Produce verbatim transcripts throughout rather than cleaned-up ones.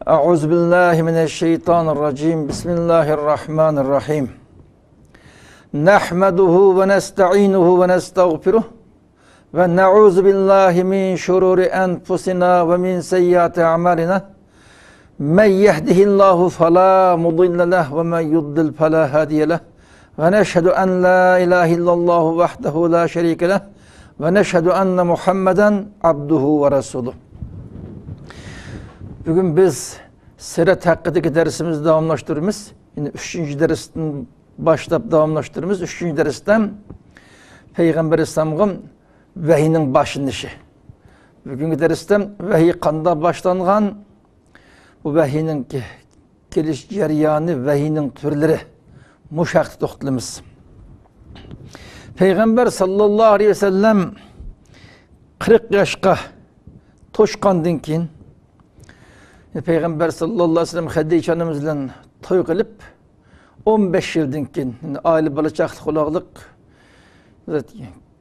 أعوذ بالله من الشيطان الرجيم. بسم الله الرحمن الرحيم. نحمده ونستعينه ونستغفره ونعوذ بالله من شرور أنفسنا ومن سيئات أعمالنا. من يهده الله فلا مضل له ومن يضلل فلا هادي له. ونشهد أن لا إله إلا الله وحده لا شريك له. ونشهد أن محمدا عبده ورسوله. بۈگۈن بىز سىرەت ھەققىدىكى دەرسىمىزنى داۋاملاشتۇرىمىز. يەنى ئۈچىنچى دەرستىن باشلاپ داۋاملاشتۇرىمىز. ئۈچىنچى دەرستە پەيغەمبەر ئەلەيھىسسالامغا ۋەھىينىڭ باشلىنىشى. بۈگۈنكى دەرستە ۋەھىي قانداق باشلانغان، بۇ ۋەھىينىڭ كېلىش جەريانى، ۋەھىينىڭ تۈرلىرى، مۇشۇ ھەقتە توختىلىمىز. پەيغەمبەر ساللاللاھۇ ئەلەيھى ۋەسەللەم قىرىق ياشقا توشقاندىن كېيىن، پەيغەمبەر ساللاللاھۇ ئەلەيھى ۋەسەللەم خەدىچە ئانىمىز بىلەن توي قىلىپ، ئون بەش يىلدىن كېيىن، يەنى ئائىلە بالا چاقلىق بولغلىق،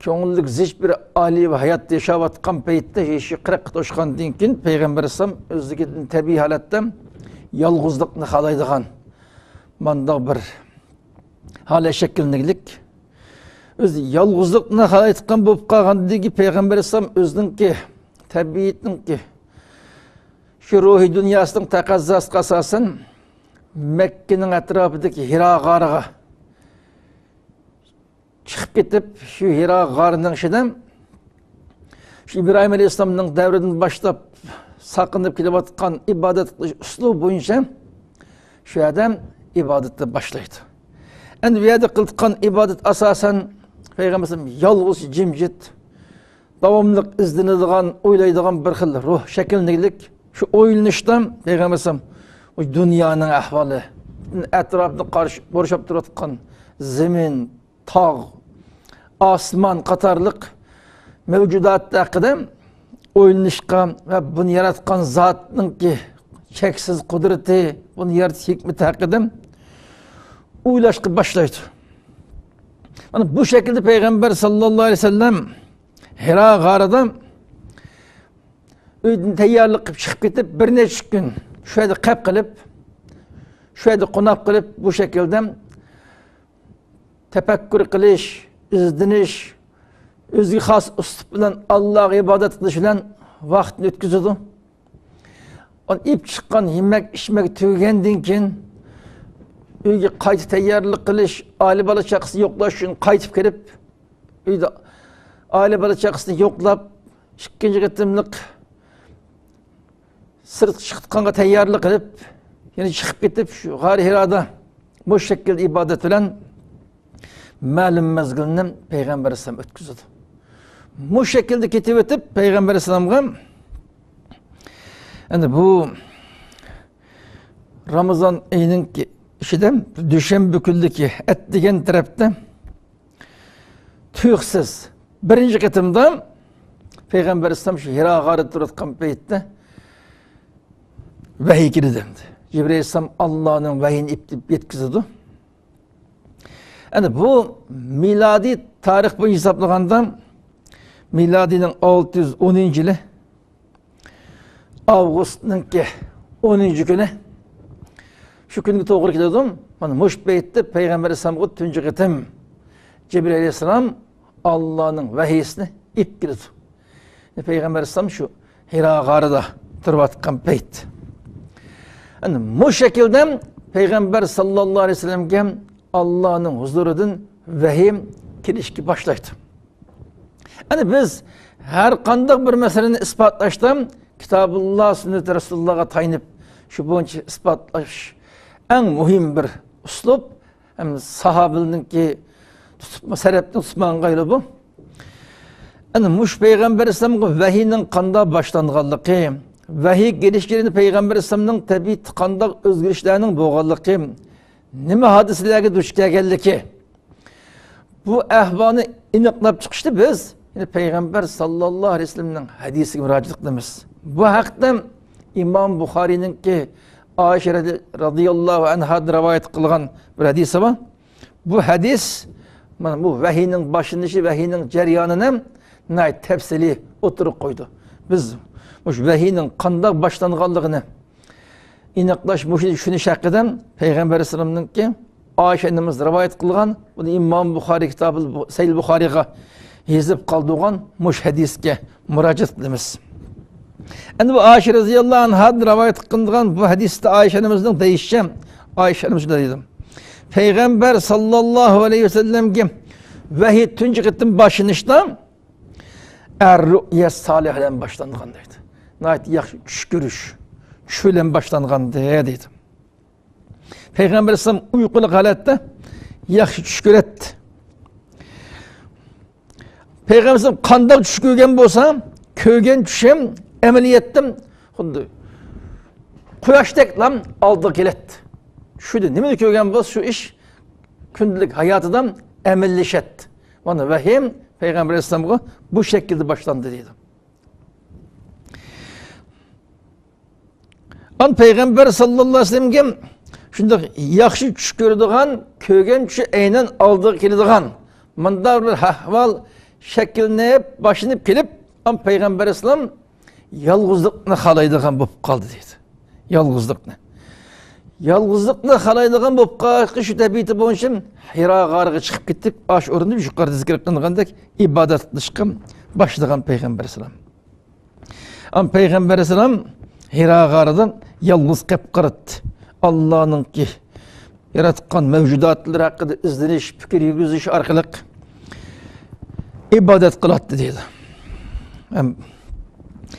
كۆڭۈللۈك زىچ بىر ئالىي ھايات ياشاۋاتقان پەيتتە، يېشى قىرىققا توشقاندىن كېيىن، پەيغەمبەر ئەلەيھىسسالام ئۆزلۈكىدىن تەبىئىي ھالەتتە يالغۇزلۇقنى خالايدىغان مانداق بىر ھالەت شەكىللەنگىلىك. ئۆزى يالغۇزلۇقنى خالايدىغان بولۇپ قالغاندىن كېيىن، پەيغەمبەر ئەلەيھىسسالام ئۆزىنىڭكى تەبىئىتىنىڭكى شۇ روھىي دۇنياسىنىڭ تەقەززاسىغا ئاساسەن، مەككىنىڭ ئەتراپىدىكى ھىرا غارىغا چىقىپ كېتىپ، شۇ ھىرا غارىنىڭ ئىچىدە شۇ ئىبراھىم ئەلەيھىسسالامنىڭ دەۋرىدىن باشلاپ ساقلىنىپ كېلىۋاتقان ئىبادەت قىلىش ئۇسلۇبى بويىچە شۇ يەردە ئىبادەتنى باشلايدۇ. ئەمدى بۇ يەردە قىلىدىغان ئىبادەت ئاساسەن پەيغەمبەر ئەلەيھىسسالام يالغۇز جىمجىت، داۋاملىق ئىزدىنىدىغان، ئويلايدىغان بىر خىل روھ شەكىللىنىگلىك. شۇ ئويلىنىشتا پەيغەمبەر ئەلەيھىسسالام بۇ دۇنيانىڭ ئەھۋالى، ئەتراپنى قارش-، قورشاپ تۇرۇۋاتقان زېمىن، تاغ، ئاسمان قاتارلىق مەۋجۇدات ھەققىدە ئويلىنىشقا ۋە بۇنى ياراتقان زاتنىڭكى چەكسىز قۇدرىتى، بۇنى يارىتىش ھېكمىتى ھەققىدە ئويلاشقا باشلايدۇ. مانا بۇ شەكىلدە پەيغەمبەر ساللاللاھۇ ئەلەيھى ۋەسەللەم ھىرا غارىدا ئۆيدىن تەييارلىق قىلىپ چىقىپ كېتىپ، بىر نەچچە كۈن شۇ يەردە قەپ قىلىپ، شۇ يەردە قوناق قىلىپ، بۇ شەكىلدە تەپەككۇر قىلىش، ئىزدىنىش، ئۆزىگە خاس ئۇسلۇب بىلەن ئاللاغا ئىبادەت قىلىش بىلەن ۋاقتىنى ئۆتكۈزىدۇ. ئۇنى ئېلىپ چىققان يېمەك، ئىچمەك تۈگىگەندىن كېيىن، ئۆيگە قايتا تەييارلىق قىلىش، ئائىلە بالا چاقىسىنى يوقلاش ئۈچۈن قايتىپ كىرىپ، ئۆيدە ئائىلە بالا چاقىسىنى يوقلاپ، ئىككىنچى قېتىملىق سىرتقا چىقىدىغانغا تەييارلىق قىلىپ، يەنە چىقىپ كېتىپ، شۇ غار ھىرادا بۇ شەكىلدە ئىبادەت بىلەن مەلۇم مەزگىلنى پەيغەمبەر ئەلەيھىسسالام ئۆتكۈزىدۇ. بۇ شەكىلدە كېتىۋېتىپ، پەيغەمبەر ئەلەيھىسسالامغا ئەمدى بۇ رامىزان ئېيىنىڭ ئىچىدە دۈشەنبە كۈنلۈكى ئەتىگەن تەرەپتە تۇيۇقسىز بىرىنچى قېتىمدا پەيغەمبەر ئەلەيھىسسالام شۇ ھىرا غارىدا تۇرۇۋاتقان پەيتتە ۋەھىي كېلىدۇ ئەمدى. جىبرىل ئەلەيھىسسالام ئاللانىڭ ۋەھىيىنى ئېلىپ يەتكۈزىدۇ. ئەنە بۇ مىلادىي تارىخ بويىچە ھېسابلىغاندا، مىلادىينىڭ ئالتە يۈز ئونىنچى يىلى، ئاۋغۇستنىڭكى ئونىنچى كۈنى، شۇ كۈنگە توغرا كېلىدۇ. مانا مۇشۇ پەيتتە پەيغەمبەر ئەلەيھىسسالامغا تۇنجى قېتىم جىبرىل ئەلەيھىسسالام ئاللانىڭ ۋەھىيسىنى ئېلىپ كېلىدۇ. پەيغەمبەر ئەلەيھىسسالام شۇ ھىرا غارىدا تۇرۇۋاتقان پەيت. ئەنە مۇشۇ شەكىلدە پەيغەمبەر ساللاللاھۇ ئەلەيھى ۋەسەللەمگە ئاللانىڭ ھۇزۇرىدىن ۋەھىي كېلىشكە باشلايدۇ. ئەنە بىز ھەر قانداق بىر مەسىلىنى ئىسپاتلاشتا كىتابۇللا، سۈننىتى رەسۇلۇللاغا تايىنىپ، شۇ بويىچە ئىسپاتلاش ئەڭ مۇھىم بىر ئۇسلۇب. ھەم ساھابىلىرنىڭكى تۇتۇپ، سەلەپنىڭ تۇتمىغان قايدى بۇ. ئەنە مۇشۇ پەيغەمبەر ئەلەيھىسسالامغا ۋەھىينىڭ قانداق باشلانغانلىقى، ۋەھىي كېلىش جەريانى پەيغەمبەر ئەلەيھىسسالامنىڭ تەبىئىتىدە قانداق ئۆزگىرىشلەرنىڭ بولغانلىقى، نېمە ھادىسىلەرگە دۇچ كەلگەنلىكى، بۇ ئەھۋالنى ئېنىقلاپ چىقىشتا بىز، يەنى پەيغەمبەر ساللاللاھۇ ئەلەيھى ۋەسەللەمنىڭ ھەدىسىگە مۇراجىئەت قىلىمىز. بۇ ھەقتە ئىمام بۇخارىينىڭكى ئائىشە رەزى-، رەزىياللاھۇ ئەنھادىن رىۋايەت قىلغان بىر ھەدىسى بار. بۇ ھەدىس مانا بۇ ۋەھىينىڭ باشلىنىشى، ۋەھىينىڭ جەريانىنى ناھايىتى تەپسىلىي ئوتتۇرىغا قويىدۇ. بىز مۇشۇ ۋەھىينىڭ قانداق باشلانغانلىقىنى، ئېنىقلاش، مۇشۇنى چۈشىنىش ھەققىدە پەيغەمبەر ئەلەيھىسسالامنىڭكى ئائىشە ئانىمىز رىۋايەت قىلغان، بۇنى ئىمام بۇخارىي كىتابى سەھىھ بۇخارىيغا يېزىپ قالدۇرغان مۇشۇ ھەدىسكە مۇراجىئەت قىلىمىز. ئەمدى بۇ ئائىشە رەزىياللاھۇ ئەنھادىن رىۋايەت قىلىنغان بۇ ھەدىستە ئائىشە ئانىمىزنىڭ دېيىشىچە، ئائىشە ئانىمىز شۇنداق دەيدۇ: پەيغەمبەر ساللاللاھۇ ئەلەيھى ۋەسەللەمگە ۋەھىي تۇنجى قېتىم باشلىنىشتا ئەر-رۇئيە سالىھە بىلەن باشلانغان دەيدۇ. ناھايىتى ياخشى چۈش كۆرۈش، چۈش بىلەن باشلانغان دەيدۇ. پەيغەمبەر ئەلەيھىسسالام ئۇيقۇلۇق ھالەتتە ياخشى چۈش كۆرەتتى. پەيغەمبەر ئەلەيھىسسالام قانداق چۈش كۆرگەن بولسا، كۆرگەن چۈشى ئەمەلىيەتتە خۇددى قۇياشتەكلا ئالدىغا كېلەتتى. چۈشىدە نېمىنى كۆرگەن بولسا، شۇ ئىش كۈندىلىك ھاياتىدا ئەمەلىيلىشەتتى. مانا ۋەھىي پەيغەمبەر ئەلەيھىسسالامغا بۇ شەكىلدە باشلاندى دەيدۇ. ئان پەيغەمبەر ساللاللاھۇ ئەلەيھى ۋەسەللەمگە شۇنداق ياخشى چۈش كۆرىدىغان، كۆرگەن چۈشى ئەينەن ئالدىغا كېلىدىغان مۇنداق بىر ئەھۋال شەكىللىنىپ، باشلىنىپ كېلىپ، ئان پەيغەمبەر ئەلەيھىسسالام يالغۇزلۇقنى خالايدىغان بولۇپ قالدى دەيدۇ. يالغۇزلۇقنى. يالغۇزلۇقنى خالايدىغان بولۇپ قالغاچقا، شۇ تەبىئىتى بويىچە ھىرا غارىغا چىقىپ كېتىپ، ئاش ئورنىدا يۇقىرىدا زىكىر قىلىنغاندەك ئىبادەت قىلىشقا باشلىغان پەيغەمبەر ئەلەيھىسسالام. ئەم پەيغەمبەر ئەلەيھىسسالام ھىرا غارىدا يالغۇز قېلىپ قالاتتى. ئاللانىڭكى ياراتقان مەۋجۇداتلىرى ھەققىدە ئىزدىنىش، پىكىر يۈرگۈزۈش ئارقىلىق ئىبادەت قىلاتتى دەيدۇ. ھەم،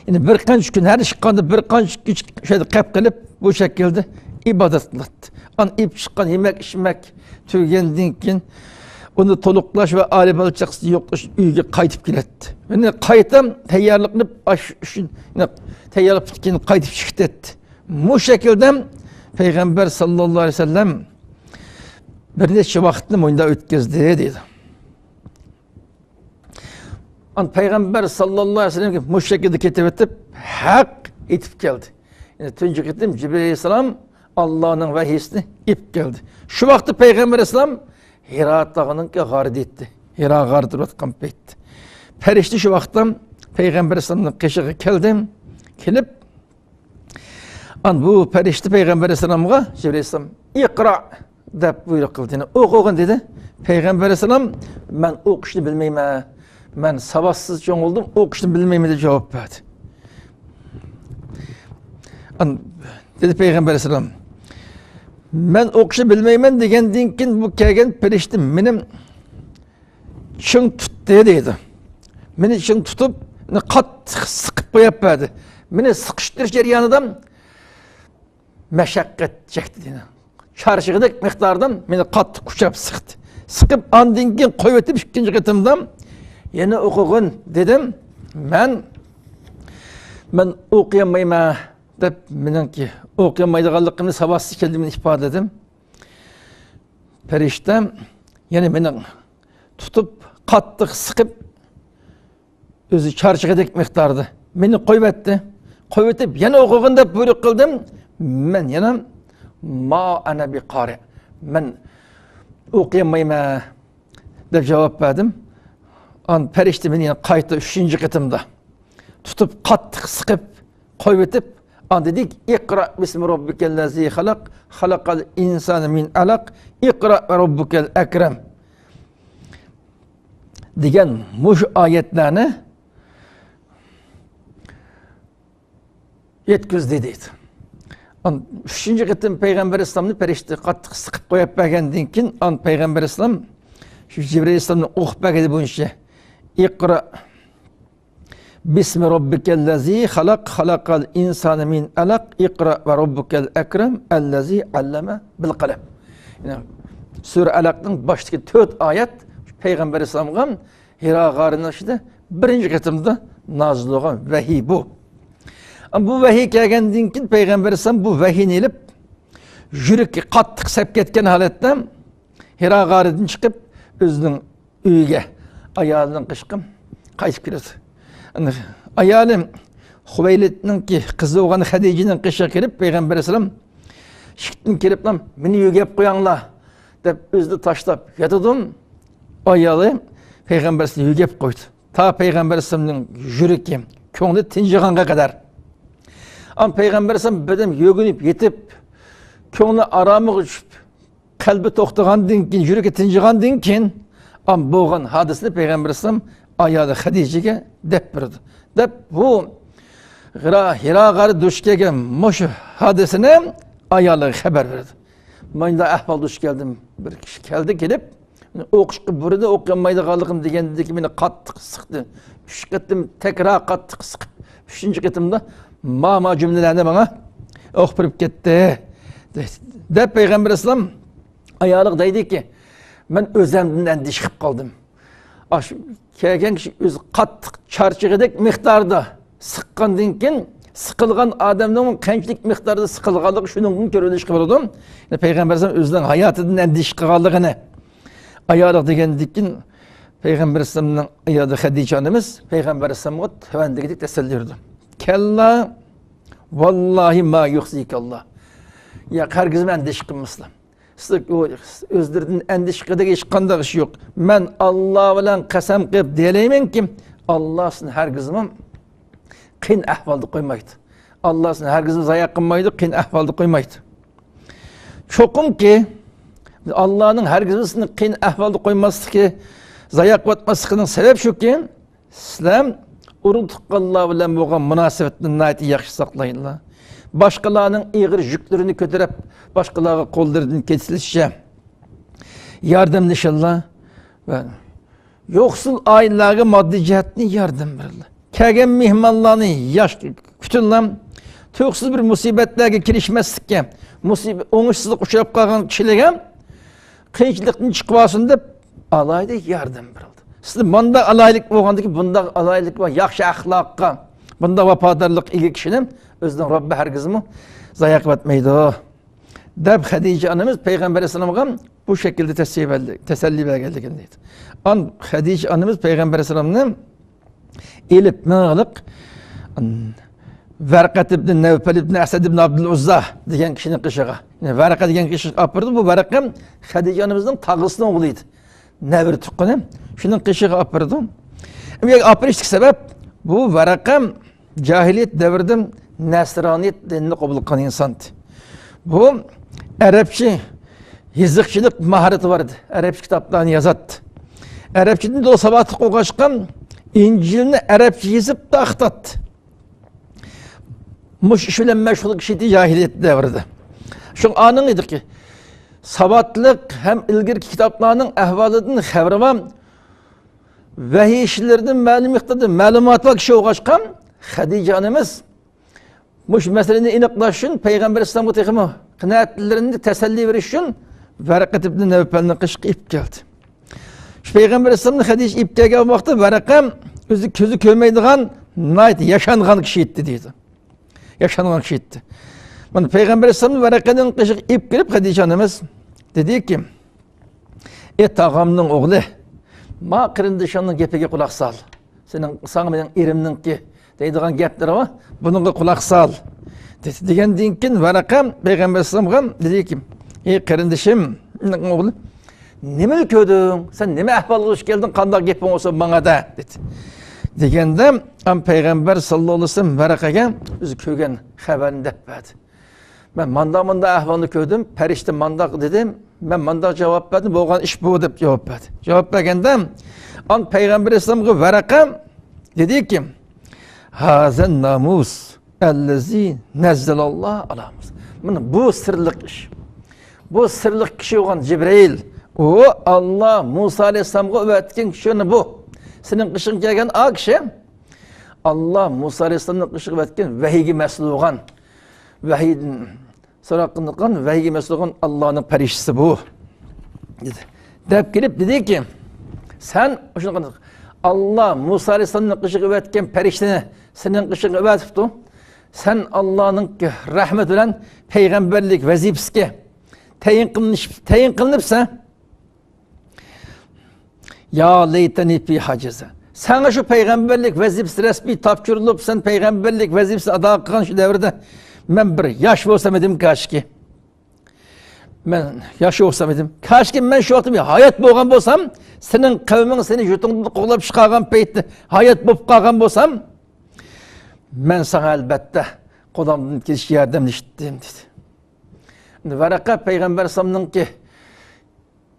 يەنى بىر قانچە كۈن، ھەر ئىشقاندا بىر قانچە كۈن شۇ يەردە قېلىپ قېلىپ، بۇ شەكىلدە ئىبادەت قىلاتتى. ئان ئېلىپ چىققان يېمەك، ئىچمەك تۈگىگەندىن كېيىن، ئۇنى تولۇقلاش ۋە ئائىلە بالا چاقىسىنى يوقلاش، ئۆيگە قايتىپ كېلەتتى. يەنى قايتا تەييارلىق قىلىپ، ئاش ئۈچۈن، يەنى تەييارلىق پۈتكەن، قايتىپ چىقىتەتتى. مۇ شەكىلدە پەيغەمبەر ساللاللاھۇ ئەلەيھى ۋەسەللەم بىر نەچچە ۋاقىتنى مۇنداق ئۆتكۈزدى دەيدۇ. ئان پەيغەمبەر ساللاللاھۇ ئەلەيھى ۋەسەللەمگە مۇشۇ شەكىلدە كېتىۋېتىپ، ھەق ئېيتىپ كەلدى. يەنى تۇنجى قېتىم جىبرىل ئەلەيھىسسالام ئاللانىڭ ۋەھىيسىنى ئېلىپ كەلدى. شۇ ۋاقىتتا پەيغەمبەر ئەلەيھىسسالام ھىرا تاغىنىڭكى غارىدا ئىدى. ھىرا غارىدا تۇرۇۋاتقان پەيتتە. پەرىشتە شۇ ۋاقىتتا پەيغەمبەر ئەلەيھىسسالامنىڭ قېشىغا كەلدى. كېلىپ، ئان بۇ پەرىشتە پەيغەمبەر ئەلەيھىسسالامغا، جىبرىل ئەلەيھىسسالام، «ئىقرا» دەپ بۇيرۇق قىلدى. يەنى ئوقۇغىن دېدى. پەيغەمبەر ئەلەيھىسسالام، «مەن ئوقۇشنى بىلمەيمەن. مەن ساۋاتسىز چوڭ بولدۇم، ئوقۇشنى بىلمەيمەن» دەپ جاۋاب بەردى. ئان-، دېدى پەيغەمبەر ئەلەيھىسسالام، «مەن ئوقۇشنى بىلمەيمەن» دېگەندىن كېيىن بۇ كەلگەن پەرىشتە مېنى چىڭ تۇتتى دەيدۇ. مېنى چىڭ تۇتۇپ، مېنى قاتتىق سىقىپ قويۇپ بەردى. مېنى سىقىشتۇرۇش جەريانىدا مەشەققەت چەكتى دەيدۇ. چارچىغۇدەك مىقداردا مېنى قاتتىق قۇچاپ سىقتى. سىقىپ، ئاندىن كېيىن قويۇۋېتىپ، ئىككىنچى قېتىمدا يەنە ئوقۇغىن دېدىم. مەن، مەن ئوقۇيالمايمەن دەپ، مېنىڭكى ئوقۇيالمايدىغانلىقىمنى، ساۋاتسىز ئىكەنلىكىمنى ئىپادىلىدىم. پەرىشتە يەنە مېنى تۇتۇپ، قاتتىق سىقىپ، ئۆزى چارچىغۇدەك مىقداردا مېنى قويۇۋەتتى. قويۇۋېتىپ، يەنە ئوقۇغىن دەپ بۇيرۇق قىلدىم. مەن يەنە، «ما ئەنە بىقارىئ، مەن ئوقۇيالمايمەن» دەپ جاۋاب بەردىم. ئان پەرىشتە مېنى يەنە قايتا ئۈچىنچى قېتىمدا تۇتۇپ، قاتتىق سىقىپ، قويۇۋېتىپ، ئاندىن دېدى، «ئىقرا بىسمى رەببىكەللەزى خەلەق، خەلەقەل ئىنسانە مىن ئەلەق، ئىقرا ۋە رەببۇكەل ئەكرەم» دېگەن مۇشۇ ئايەتلەرنى يەتكۈزدى دەيدۇ. ئان-، ئۈچىنچى قېتىم پەيغەمبەر ئەلەيھىسسالامنى پەرىشتە قاتتىق سىقىپ قويۇپ بەرگەندىن كېيىن، ئان پەيغەمبەر ئەلەيھىسسالام شۇ جىبرىل ئەلەيھىسسالامنىڭ ئوقۇپ بەرگىنى بويىچە، «ئىقرا بىسمى رەببىكەللەزى خەلەق، خەلەقەل ئىنسانە مىن ئەلەق، ئىقرا ۋە رەببۇكەل ئەكرەم، ئەللەزى ئەللەمە بىل قەلەم.» يەنى سۈرە ئەلەقنىڭ باشتىكى تۆت ئايەت پەيغەمبەر ئەلەيھىسسالامغا ھىرا غارىنىڭ ئىچىدە بىرىنچى قېتىمدا نازىل بولغان ۋەھىي بۇ. ئەمما بۇ ۋەھىي كەلگەندىن كېيىن پەيغەمبەر ئەلەيھىسسالام بۇ ۋەھىينى ئېلىپ، يۈرىكى قاتتىق سەپ كەتكەن ھالەتتە ھىرا غارىدىن چىقىپ، ئۆزىنىڭ ئۆيىگە، ئايالىنىڭ قېشىغا قايتىپ كېلىدۇ. ئايالى خۇۋەيلىدنىڭكى قىزى بولغان خەدىجىنىڭ قېشىغا كېلىپ، پەيغەمبەر ئەلەيھىسسالام ئىشىكتىن كىرىپلا، «مېنى يۆگەپ قوياڭلار» دەپ، ئۆزىنى تاشلاپ ياتىدۇ. ئايالى پەيغەمبەر ئەلەيھىسسالامنى يۆگەپ قويدى. تا پەيغەمبەر ئەلەيھىسسالامنىڭ يۈرىكى، كۆڭلى تىنجىغانغا قەدەر. ئان پەيغەمبەر ئەلەيھىسسالام بىردەم يۆگىنىپ يېتىپ، كۆڭلى ئارامىغا چۈشۈپ، قەلبى توختىغاندىن كېيىن، يۈرىكى تىنچىغاندىن كېيىن، ئان بولغان ھادىسىنى پەيغەمبەر ئەلەيھىسسالام ئايالى خەدىجىگە دەپ بېرىدۇ. دەپ، بۇ غىرا-، ھىرا غارى دۇچ كەلگەن مۇشۇ ھادىسىنى ئايالىغا خەۋەر بېرىدۇ. مۇنداق ئەھۋال دۇچ كەلدىم. بىر كىشى كەلدى، كېلىپ، ئوقۇشقا بۇرۇنى ئوقۇيالمايدىغانلىقىم دېگەندىكى مېنى قاتتىق سىقتى. ئۈچ قېتىم تەكرار قاتتىق سىقىپ، ئۈچىنچى قېتىمدا ما، ما جۈملىلەرنى ماڭا ئوقۇپ بېرىپ كەتتى، دەپ پەيغەمبەر ئەلەيھىسسالام ئايالىغا دەيدىكى، مەن ئۆزۈمدىن ئەندىشە قىلىپ قالدىم. ئاشۇ كەلگەن كىشى ئۆزى قاتتىق چارچىغۇدەك مىقداردا سىققاندىن كېيىن، سىقىلغان ئادەمنىڭ قانچىلىك مىقداردا سىقىلغانلىقى شۇنىڭدىن كۆرۈۋېلىشقا بولىدۇ. يەنى پەيغەمبەر ئەلەيھىسسالام ئۆزىنىڭ ھاياتىدىن ئەندىشە قىلغانلىقىنى ئايالىغا دېگەندىن كېيىن، پەيغەمبەر ئەلەيھىسسالامنىڭ ئايالى خەدىچە ئانىمىز پەيغەمبەر ئەلەيھىسسالامغا تۆۋەندىكىدەك تەسەللى بېرىدۇ. كەللا، ۋاللاھى ما يۇخزىكەللا. ياق، ھەرگىزمۇ ئەندىشە قىلمىسىلا. سىز ئۆزلىرىدىن ئەندىشە قىلىدىغان ھېچقانداق ئىش يوق. مەن ئاللا بىلەن قەسەم قىلىپ دېيەلەيمەنكى، ئاللا سىزنى ھەرگىزمۇ قىيىن ئەھۋالدا قويمايدۇ. ئاللا سىزنى ھەرگىزمۇ زايە قىلمايدۇ، قىيىن ئەھۋالدا قويمايدۇ. چوقۇمكى، ئاللانىڭ ھەرگىزمۇ سىزنى قىيىن ئەھۋالدا قويماسلىقى، زايە قىلىۋەتمەسلىكىنىڭ سەۋەبى شۇكى، سىلەر ئۇرۇق تۇغقانلار بىلەن بولغان مۇناسىۋەتنى ناھايىتى ياخشى ساقلايدىلا. باشقىلارنىڭ ئېغىر يۈكلىرىنى كۆتۈرۈپ، باشقىلارغا قوللىرىدىن كېسىلىشىچە ياردەملىشىڭلار. ۋە يوقسۇل ئائىلىلەرگە ماددىي جەھەتتىن ياردەم بېرىڭلار. كەلگەن مېھمانلارنى ياخشى كۈتۈڭلار. تۇيۇقسىز بىر مۇسىبەتلەرگە كىرىشمەسلىككە، مۇسىبەت، ئوڭۇشسىزلىققا ئۇچراپ قالغان كىشىلەرگە قىيىنچىلىقتىن چىقىۋالسۇن دەپ، ئالاھىدە ياردەم بېرىلدى. سىزدە مۇنداق ئالاھىدىلىك بولغاندىكىن، بۇنداق ئالاھىدىلىك ۋە ياخشى ئەخلاققا، بۇنداق ۋاپادارلىققا ئىگە كىشىنى ئۆزىنىڭ رەببى ھەرگىزمۇ زايە قىلىۋەتمەيدۇ، دەپ خەدىچە ئانىمىز پەيغەمبەر ئەلەيھىسسالامغا بۇ شەكىلدە تەسلىي بەردى، تەسەللى بەرگەنلىكىنى دەيدۇ. ئان خەدىچە ئانىمىز پەيغەمبەر ئەلەيھىسسالامنى ئېلىپ مېڭىلىق، ۋەرقەت ئىبن نەۋپەل ئىبن ئەسەد ئىبن ئابدۇل ئۇززا دېگەن كىشىنىڭ قېشىغا، يەنى ۋەرەقە دېگەن كىشىگە ئاپىرىدۇ. بۇ ۋەرەقە خەدىچە ئانىمىزنىڭ تاغىسىنىڭ ئوغلى ئىدى. نەۋرە تۇغقىنى. شۇنىڭ قېشىغا ئاپىرىدۇ. ئۇ يەرگە ئاپىرىشتىكى سەۋەب، بۇ ۋەرەقە جاھىلىيەت دەۋرىدە نەسرانىيەت دىنىنى قوبۇل قىلغان ئىنسان ئىدى. بۇ ئەرەبچە يېزىقچىلىق ماھارىتى بار ئىدى. ئەرەبچە كىتابلارنى يازاتتى. ئەرەبچىدىن دولقۇن ساۋاتلىق بولغاچقا، ئىنجىلنى ئەرەبچە يېزىپ تارقىتاتتى. مۇشۇ ئىش بىلەن مەشغۇل كىشى ئىدى جاھىلىيەت دەۋرىدە. شۇڭا ئانىڭ ئىدىكى، ساۋاتلىق ھەم ئىلگىرىكى كىتابلارنىڭ ئەھۋالىدىن خەۋىرى بار، ۋەھىي ئىشلىرىدىن مەلۇم مىقداردا مەلۇماتى بار كىشى بولغاچقا، خەدىچە ئانىمىز مۇشۇ مەسىلىنى ئېنىقلاش ئۈچۈن پەيغەمبەر ئەلەيھىسسالامغا تېخىمۇ قانائەتلىرىنى تەسەللى بېرىش ئۈچۈن ۋەرەقەت ئىبن نەۋپەلنىڭ قېشىغا ئېلىپ كەلدى. شۇ پەيغەمبەر ئەلەيھىسسالامنى خەدىچە ئېلىپ كەلگەن ۋاقىتتا ۋەرەقە ئۆزى كۆزى كۆرمەيدىغان، ناھايىتى ياشانغان كىشى ئىدى دەيدۇ. ياشانغان كىشى ئىدى. مانا پەيغەمبەر ئەلەيھىسسالامنى ۋەرەقەنىڭ قېشىغا ئېلىپ كېلىپ خەدىچە ئانىمىز دېدىكى، ئى تاغامنىڭ ئوغلى، ما قېرىندىشىڭنىڭ گېپىگە قۇلاق سال. سېنىڭ، ساڭا مېنىڭ ئېرىمنىڭكى دەيدىغان گەپلىرى بار، بۇنىڭغا قۇلاق سال، دېدى. دېگەندىن كېيىن ۋەرەقە پەيغەمبەر ئەلەيھىسسالامغا دېدىكى، ئى قېرىندىشىم، ئوغلى، نېمىنى كۆردۈڭ؟ سەن نېمە ئەھۋالغا دۇچ كەلدىڭ؟ قانداق گېپىڭ بولسا ماڭا دە، دېدى. دېگەندە، ئەم پەيغەمبەر ساللاللاھۇ ئەلەيھى ۋەسەللەم ۋەرەقەگە ئۆزى كۆرگەن خەۋەرنى دەپ بەردى. مەن مانداق، مانداق ئەھۋالنى كۆردۈم، پەرىشتە مانداق دېدى، مەن مانداق جاۋاب بەردىم، بولغان ئىش بۇ دەپ جاۋاب بەردى. جاۋاب بەرگەندە، ئان پەيغەمبەر ئەلەيھىسسالامغا ۋەرەقە دېدىكى، ھازا نامۇس ئەللەزى نەززەلاللاھۇ ئالا مۇسا. مانا بۇ سىرلىق ئىش. بۇ سىرلىق كىشى بولغان جىبرىئىل. ئۇ ئاللا مۇسا ئەلەيھىسسالامغا ئەۋەتكەن كىشى بۇ. سېنىڭ قېشىڭغا كەلگەن ئا كىشى ئاللا مۇسا ئەلەيھىسسالامنىڭ قېشىغا ئەۋەتكەن ۋەھىيگە مەسئۇل بولغان، ۋەھىيدىن سوراق قىلىنغان، ۋەھىيگە مەسئۇل بولغان ئاللانىڭ پەرىشتىسى بۇ، دېدى. دەپ كېلىپ دېدىكى، سەن شۇنداق، ئاللا مۇسا ئەلەيھىسسالامنىڭ قېشىغا ئەۋەتكەن پەرىشتىنى سېنىڭ قېشىڭغا ئەۋەتىپتۇ. سەن ئاللانىڭ رەھمىتى بىلەن پەيغەمبەرلىك ۋەزىپىسىگە تەيىن قىلىنىش-، تەيىن قىلىنىپسەن. يا لەيتەنى فىھا جازا. ساڭا شۇ پەيغەمبەرلىك ۋەزىپىسى رەسمىي تاپشۇرۇلۇپ، سەن پەيغەمبەرلىك ۋەزىپىسىنى ئادا قىلغان شۇ دەۋردە مەن بىر ياش بولسام ئىدىم، كاشكى. مەن ياش بولسام ئىدىم. كاشكى مەن شۇ ۋاقىتتا بىر ھايات بولغان بولسام، سېنىڭ قەۋمىڭ سېنى يۇرتۇڭدىن قوغلاپ چىقارغان پەيتتە ھايات بولۇپ قالغان بولسام، مەن ساڭا ئەلبەتتە قولۇمدىن كېلىشىچە ياردەملىشىتتىم، دېدى. ئەمدى ۋەرەقە پەيغەمبەر ئەلەيھىسسالامنىڭكى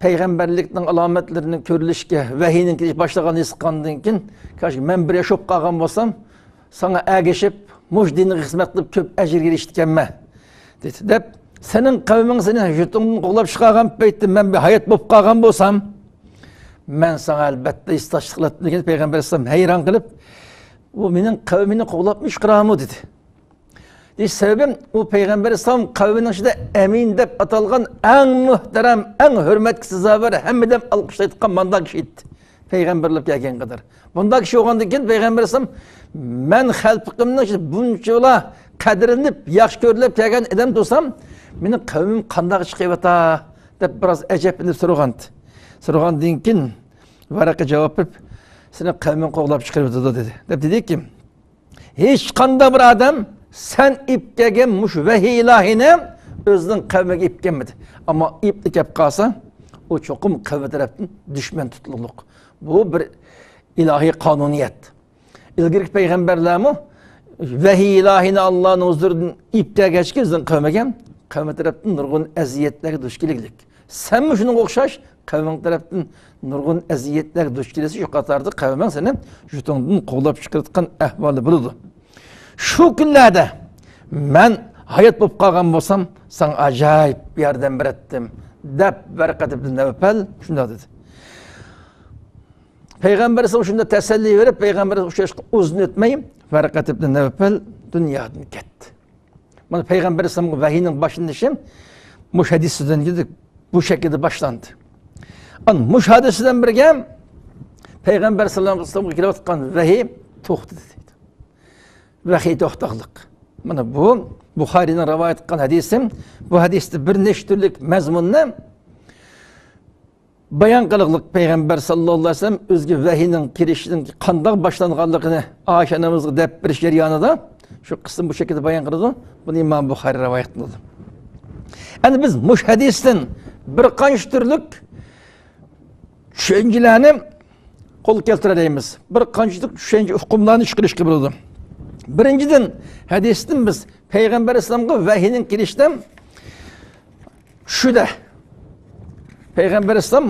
پەيغەمبەرلىكنىڭ ئالامەتلىرىنىڭ كۆرۈلۈشكە، ۋەھىينىڭ كېلىش باشلىغانلىقىنى ھېس قىلغاندىن كېيىن، كاشكى مەن بىر ياش بولۇپ قالغان بولسام، ساڭا ئەگىشىپ، مۇشۇ دىنغا خىزمەت قىلىپ كۆپ ئەجىر ئېرىشىدىكەنمەن، دېدى. دەپ، سېنىڭ قەۋمىڭ سېنى يۇرتۇڭدىن قوغلاپ چىقارغان پەيتتە مەن بىر ھايات بولۇپ قالغان بولسام، مەن ساڭا ئەلبەتتە ھېسداشلىق قىلاتتىم، دېگەن پەيغەمبەر ئەلەيھىسسالام ھەيران قېلىپ، ئۇ مېنىڭ قەۋمىنى قوغلاپمۇ چىقىرامۇ، دېدى. دېيىش سەۋەبىم، ئۇ پەيغەمبەر ئەلەيھىسسالام قەۋمىنىڭ ئىچىدە ئەمىن دەپ ئاتالغان ئەڭ مۆھتەرەم، ئەڭ ھۆرمەتكە سازاۋەر، ھەممە ئادەم ئالقىشلايدىغان مانداق كىشى ئىدى. پەيغەمبەر بولۇپ كەلگەن قەدەر. بۇنداق كىشى بولغاندىن كېيىن پەيغەمبەر ئەلەيھىسسالام، مەن خەلقىمنىڭ ئىچىدە بۇنچىلا قەدىرلىنىپ، ياخشى كۆرۈلۈپ كەلگەن ئادەم تۇرسام، مېنىڭ قەۋمىم قانداق چىقىۋاتا؟ دەپ بىراز ئەجەبلىنىپ سورىغانىدى. سورىغاندىن كېيىن ۋەرەقە جاۋاب بېرىپ، سېنىڭ قەۋمىڭ قوغلاپ چىقىرىۋاتىدۇ، دېدى. دەپ دېدىكى، ھېچقانداق بىر ئادەم سەن ئېلىپ كەلگەن مۇشۇ ۋەھىي ئىلاھىنى ئۆزىنىڭ قەۋمىگە ئېلىپ كەلمىدى. ئەمما ئېلىپلا كەپ قالسا، ئۇ چوقۇم قەۋمى تەرەپتىن دۈشمەن تۇتۇلۇقلۇق. بۇ بىر ئىلاھىي قانۇنىيەت. ئىلگىرىكى پەيغەمبەرلەرمۇ ۋەھىي ئىلاھىنى ئاللانىڭ ھۇزۇرىدىن ئېلىپ كەلگەچكە ئۆزىنىڭ قەۋمىگە، قەۋمى تەرەپتىن نۇرغۇن ئەزىيەتلەرگە دۇچ كېلىگلىك. سەنمۇ شۇنىڭغا ئوخشاش قەۋمىڭ تەرەپتىن نۇرغۇن ئەزىيەتلەرگە دۇچ كېلىسەن، شۇ قاتاردا قەۋمىڭ سېنى يۇرتۇڭدىن قوغلاپ چىقىرىۋاتقان ئەھۋالى بولىدۇ. شۇ كۈنلەردە مەن ھايات بولۇپ قالغان بولسام، ساڭا ئاجايىپ ياردەم بېرەتتىم، دەپ ۋەرەقەت ئىبن نەۋپەل شۇنداق دېدى. پەيغەمبەر ئەلەيھىسسالام شۇنداق تەسەللى بېرىپ، پەيغەمبەر ئۇزۇن ئۆتمەي ۋەرەقەت ئىبن نەۋپەل دۇنيادىن كەتتى. مانا پەيغەمبەر ئەلەيھىسسالامغا ۋەھىينىڭ باشلىنىشى مۇشۇ ھەدىستىن كېيىن بۇ شەكىلدە باشلاندى. ئان مۇشۇ ھەدىس بىلەن بىرگە پەيغەمبەر ساللاللاھۇ ئەلەيھى ۋەسەللەمگە كېلىۋاتقان ۋەھىي توختىدى، دەيدۇ. ۋەھىي توختاقلىق. مانا بۇ بۇخارىينىڭ رىۋايەت قىلغان ھەدىسى. بۇ ھەدىستە بىر نەچچە تۈرلۈك مەزمۇننى بايان قىلغلىق، پەيغەمبەر ساللاللاھۇ ئەلەيھى ۋەسەللەم ئۆزىگە ۋەھىينىڭ كېلىشىنىڭ قانداق باشلانغانلىقىنى ئائىشە ئانىمىزغا دەپ بېرىش جەريانىدا شۇ قىسىم بۇ شەكىلدە بايان قىلىدۇ. بۇنى ئىمام بۇخارىي رىۋايەت قىلىدۇ. ئەمدى بىز مۇشۇ ھەدىستىن بىر قانچە تۈرلۈك چۈشەنچىلەرنى قول كەلتۈرەلەيمىز. بىر قانچە تۈرلۈك چۈشەنچە ئۇقۇملارنى چىقىرىشقا بولىدۇ. بىرىنچىدىن، ھەدىستىن بىز پەيغەمبەر ئەلەيھىسسالامغا ۋەھىينىڭ كېلىشىدە چۈشىدە. پەيغەمبەر ئەلەيھىسسالام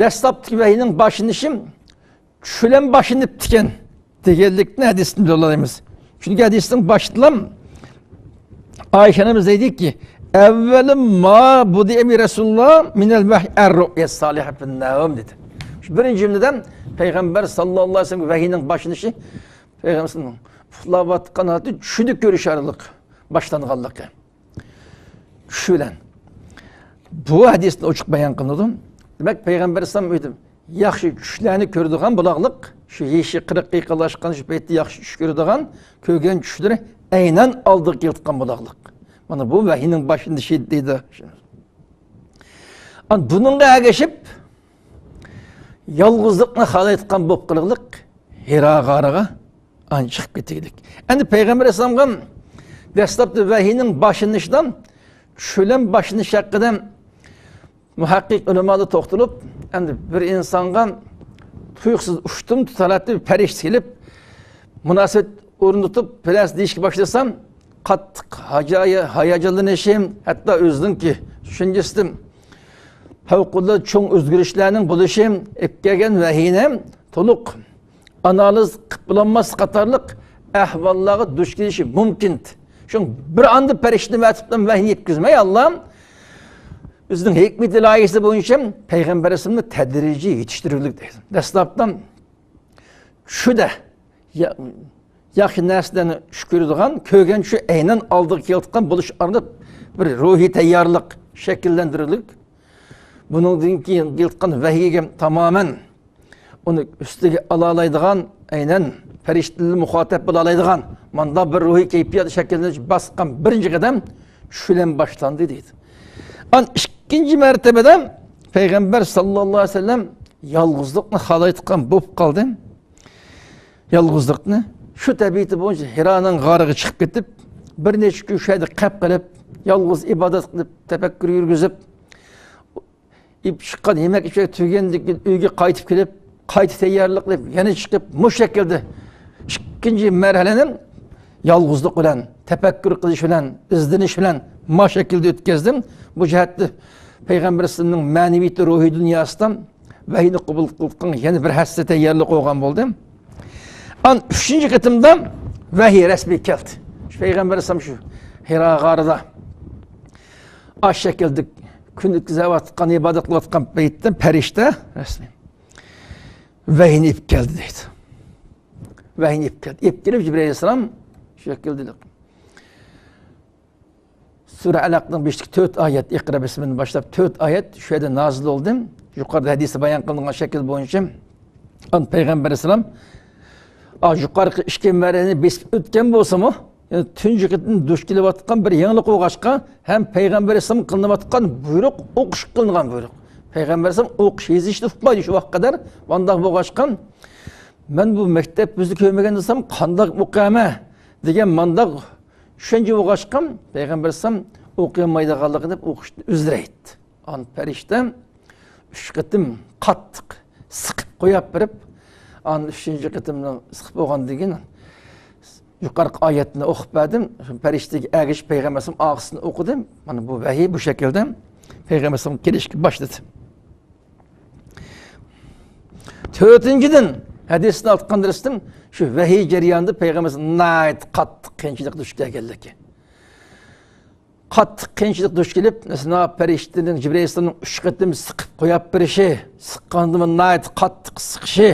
دەسلەپتىكى ۋەھىينىڭ باشلىنىشى چۈش بىلەن باشلىنىپتىكەن دېگەنلىكنى ھەدىستىن بىلىۋالالايمىز. چۈنكى ھەدىستىن باشلام ئائىشە ئانىمىز دەيدىكى، «ئەۋۋەلۇ ما بۇدىئە بىھى رەسۇلۇللاھ مىنەل ۋەھيى ئەر رۇئيەس سالىھە فىن نەۋم» دېدى. شۇ بىرىنچى جۈملىدىن پەيغەمبەر ساللاللاھۇ ئەلەيھى ۋەسەللەمگە ۋەھىينىڭ باشلىنىشى پەيغەمبەر ئۇخلاۋاتقان ھالەتتە چۈشىدە كۆرۈش ئارقىلىق باشلانغانلىقى. چۈش بىلەن. بۇ ھەدىستە ئوچۇق بايان قىلىنىدۇ. دېمەك، پەيغەمبەر ئەلەيھىسسالام ئۆيدە ياخشى چۈشلەرنى كۆرىدىغان بولاقلىق، شۇ يېشى قىرىققا يېقىنلاشقان شۇ پەيتتە ياخشى چۈش كۆرىدىغان، كۆرگەن چۈشلىرى ئەينەن ئالدىغا كېلىۋاتقان بولاقلىق. مانا بۇ ۋەھىينىڭ باشلىنىشى دەيدۇ. ئان بۇنىڭغا ئەگىشىپ، يالغۇزلۇقنى خالايدىغان بولۇپ قېلىغلىق، ھىرا غارىغا ئان چىقىپ كېتىگلىك. ئەمدى پەيغەمبەر ئەلەيھىسسالامغا دەسلەپتە ۋەھىينىڭ باشلىنىشىدا چۈش بىلەن باشلىنىش ھەققىدە مۇھەققىق ئۆلىمالار توختىلىپ، ئەمدى بىر ئىنسانغا تۇيۇقسىز ئۇشتۇمتۇت ھالەتتە بىر پەرىشتە كېلىپ، مۇناسىۋەت ئورنىتىپ، بىر نەرسە دېيىشكە باشلىسا، قاتتىق ھاجايە-، ھاياجانلىنىشى، ھەتتا ئۆزىنىڭكى چۈشەنچىسىدىن پەۋقۇلئاددە چوڭ ئۆزگىرىشلەرنىڭ بولۇشى، ئېلىپ كەلگەن ۋەھىينى تولۇق ئانالىز قىلىپ بولالماسلىق قاتارلىق ئەھۋاللارغا دۇچ كېلىشى مۇمكىن. شۇڭا بىر ئاندا پەرىشتىنى ئەۋەتىپ ۋەھىينى يەتكۈزمەي، ئاللا ئۆزىنىڭ ھېكمىتى لايىھىسى بويىچە پەيغەمبەر ئەلەيھىسسالامنى تەدرىجىي يېتىشتۈرگۈلۈك دەيدۇ. دەسلەپتە چۈشىدە يا-، ياخشى نەرسىلەرنى چۈش كۆرىدىغان، كۆرگەن چۈشى ئەينەن ئالدىغا كېلىۋاتقان بولۇش ئارقىلىق بىر روھىي تەييارلىق شەكىللەندۈرۈلۈپ، بۇنىڭدىن كېيىن كېلىۋاتقان ۋەھىيگە تامامەن ئۇنى ئۈستىگە ئالالايدىغان، ئەينەن پەرىشتىلەر مۇخاتەپ بولالايدىغان مانداق بىر روھىي كەيپىيات شەكىللىنىش باسقان بىرىنچى قەدەم چۈش بىلەن باشلاندى دەيدۇ. ئان ئىككىنچى مەرتىبىدە پەيغەمبەر ساللاللاھۇ ئەلەيھى ۋەسەللەم يالغۇزلۇقنى خالايدىغان بولۇپ قالدى. يالغۇزلۇقنى شۇ تەبىئىتى بويىچە ھىرانىڭ غارىغا چىقىپ كېتىپ، بىر نەچچە كۈن شۇ يەردە قەپ قىلىپ، يالغۇز ئىبادەت قىلىپ، تەپەككۇر يۈرگۈزۈپ، ئېلىپ چىققان يېمەك ئىچمەك تۈگىگەندىن كېيىن ئۆيگە قايتىپ كېلىپ، قايتا تەييارلىق قىلىپ، يەنە چىقىپ، مۇشۇ شەكىلدە ئىككىنچى مەرھەلىنى يالغۇزلۇق بىلەن، تەپەككۇر قىلىش بىلەن، ئىزدىنىش بىلەن ما شەكىلدە ئۆتكەزدىم. بۇ جەھەتتە پەيغەمبەر ئەلەيھىسسالامنىڭ مەنىۋىيىتى، روھىي دۇنياسىدا ۋەھىينى قوبۇل قىلىدىغان يەنە بىر ھەسسە تەييارلىق بولغان بولدى. ئان ئۈچىنچى قېتىمدا ۋەھىي رەسمىي كەلدى. شۇ پەيغەمبەر ئەلەيھىسسالام شۇ ھىرا غارىدا ئاش شەكىلدە كۈن ئۆتكۈزۈۋاتقان، ئىبادەت قىلىۋاتقان پەيتتە پەرىشتە رەسمىي ۋەھىينى ئېلىپ كەلدى دەيدۇ. ۋەھىينى ئېلىپ كەلدى. ئېلىپ كېلىپ جىبرىئىل ئەلەيھىسسالام شۇ شەكىلدە سۈرە ئەلەقنىڭ بېشىدىكى تۆت ئايەت، ئىقرا بىسمىدىن باشلاپ تۆت ئايەت شۇ يەردە نازىل بولدى. يۇقىرىدا ھەدىستە بايان قىلىنغان شەكىل بويىچە ئان پەيغەمبەر ئەلەيھىسسالام، ئا، يۇقىرىقى ئىككى مەرھەلىنى بېسىپ ئۆتكەن بولسىمۇ، يەنە تۇنجى قېتىم دۇچ كېلىۋاتقان بىر يېڭىلىق بولغاچقا، ھەم پەيغەمبەر ئەلەيھىسسالام قىلىنىۋاتقان بۇيرۇق، ئوقۇش قىلىنغان بۇيرۇق. پەيغەمبەر ئەلەيھىسسالام ئوقۇش، يېزىشنى ئۇقمايدۇ شۇ ۋاقىتقا قەدەر. مانداق بولغاچقا، مەن بۇ مەكتەپ بىزنى كۆرمىگەن دېسەم، قانداق ئوقۇيمەن دېگەن مانداق چۈشەنچە بولغاچقا، پەيغەمبەر ئەلەيھىسسالام ئوقۇيالمايدىغانلىقىنى دەپ ئوقۇشنى ئۈزدۈرەيتتى. ئان پەرىشتە ئۈچ قېتىم قاتتىق سىقىپ قويۇپ بېرىپ، ئان ئۈچىنچى قېتىمنىڭ سىقىپ بولغاندىن كېيىن يۇقىرىقى ئايەتنى ئوقۇپ بەردىم. پەرىشتىگە ئەگىشىپ پەيغەمبەر ئەلەيھىسسالام ئارقىسىدىن ئوقۇدى. مانا بۇ ۋەھىي بۇ شەكىلدە پەيغەمبەر ئەلەيھىسسالام كېلىشكە باشلىدى. تۆتىنچىدىن، ھەدىستىن ئالغان دەرسىم، شۇ ۋەھىي جەريانىدا پەيغەمبەر ئەلەيھىسسالام ناھايىتى قاتتىق قىيىنچىلىققا دۇچ كەلگەنلىكى. قاتتىق قىيىنچىلىق دۇچ كېلىپ، مەسىلەن، پەرىشتىنىڭ جىبرىئىل ئەلەيھىسسالامنىڭ ئۈچ قېتىم سىقىپ قويۇپ بېرىشى، سىققاندىمۇ ناھايىتى قاتتىق سىقىشى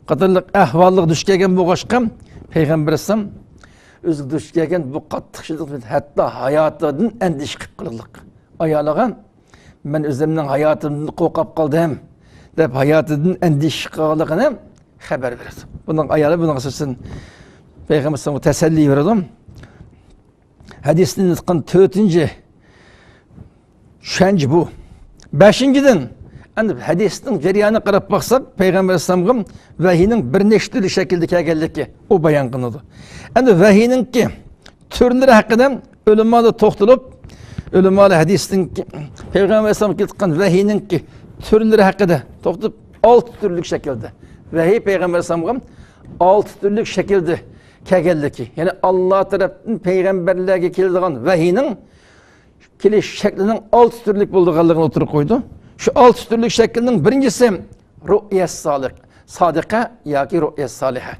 قاتارلىق ئەھۋاللارغا دۇچ كەلگەن بولغاچقا، پەيغەمبەر ئەلەيھىسسالام ئۆزىگە دۇچ كەلگەن بۇ قاتتىق قىيىنچىلىق ھەتتا ھاياتىدىن ئەندىشە قىلىپ قالغانلىق. ئايالىغا، مەن ئۆزۈمنىڭ ھاياتىمدىن قورقۇپ قالدىم دەپ، ھاياتىدىن ئەندىشە قىلغانلىقىنى خەۋەر بېرىدۇ. بۇنىڭ ئايالى بۇنىڭغا ئاساسەن پەيغەمبەر ئەلەيھىسسالامغا تەسەللى بېرىدۇ. ھەدىستىن ئېيتقان تۆتىنچى چۈشەنچە بۇ. بەشىنچىدىن، ئەمدى ھەدىسنىڭ جەريانىغا قاراپ باقساق، پەيغەمبەر ئەلەيھىسسالامغا ۋەھىينىڭ بىر نەچچە تۈرلۈك شەكىلدە كەلگەنلىكى ئۇ بايان قىلىنىدۇ. ئەمدى ۋەھىينىڭكى تۈرلىرى ھەققىدە ئۆلىمالار توختىلىپ، ئۆلىمالار ھەدىستىن پەيغەمبەر ئەلەيھىسسالامغا كېلىۋاتقان ۋەھىينىڭكى تۈرلىرى ھەققىدە توختىلىپ، ئالتە تۈرلۈك شەكىلدە ۋەھىي پەيغەمبەر ئەلەيھىسسالامغا ئالتە تۈرلۈك شەكىلدە كەلگەنلىكى، يەنى ئاللا تەرەپتىن پەيغەمبەرلەرگە كېلىدىغان ۋەھىينىڭ كېلىش شەكلىنىڭ ئالتە تۈرلۈك بولىدىغانلىقىنى ئوتتۇرىغا قويدى. شۇ ئالتە تۈرلۈك شەكىلنىڭ بىرىنچىسى رۇئيە سالىق، سادىقە ياكى رۇئيە سالىھە.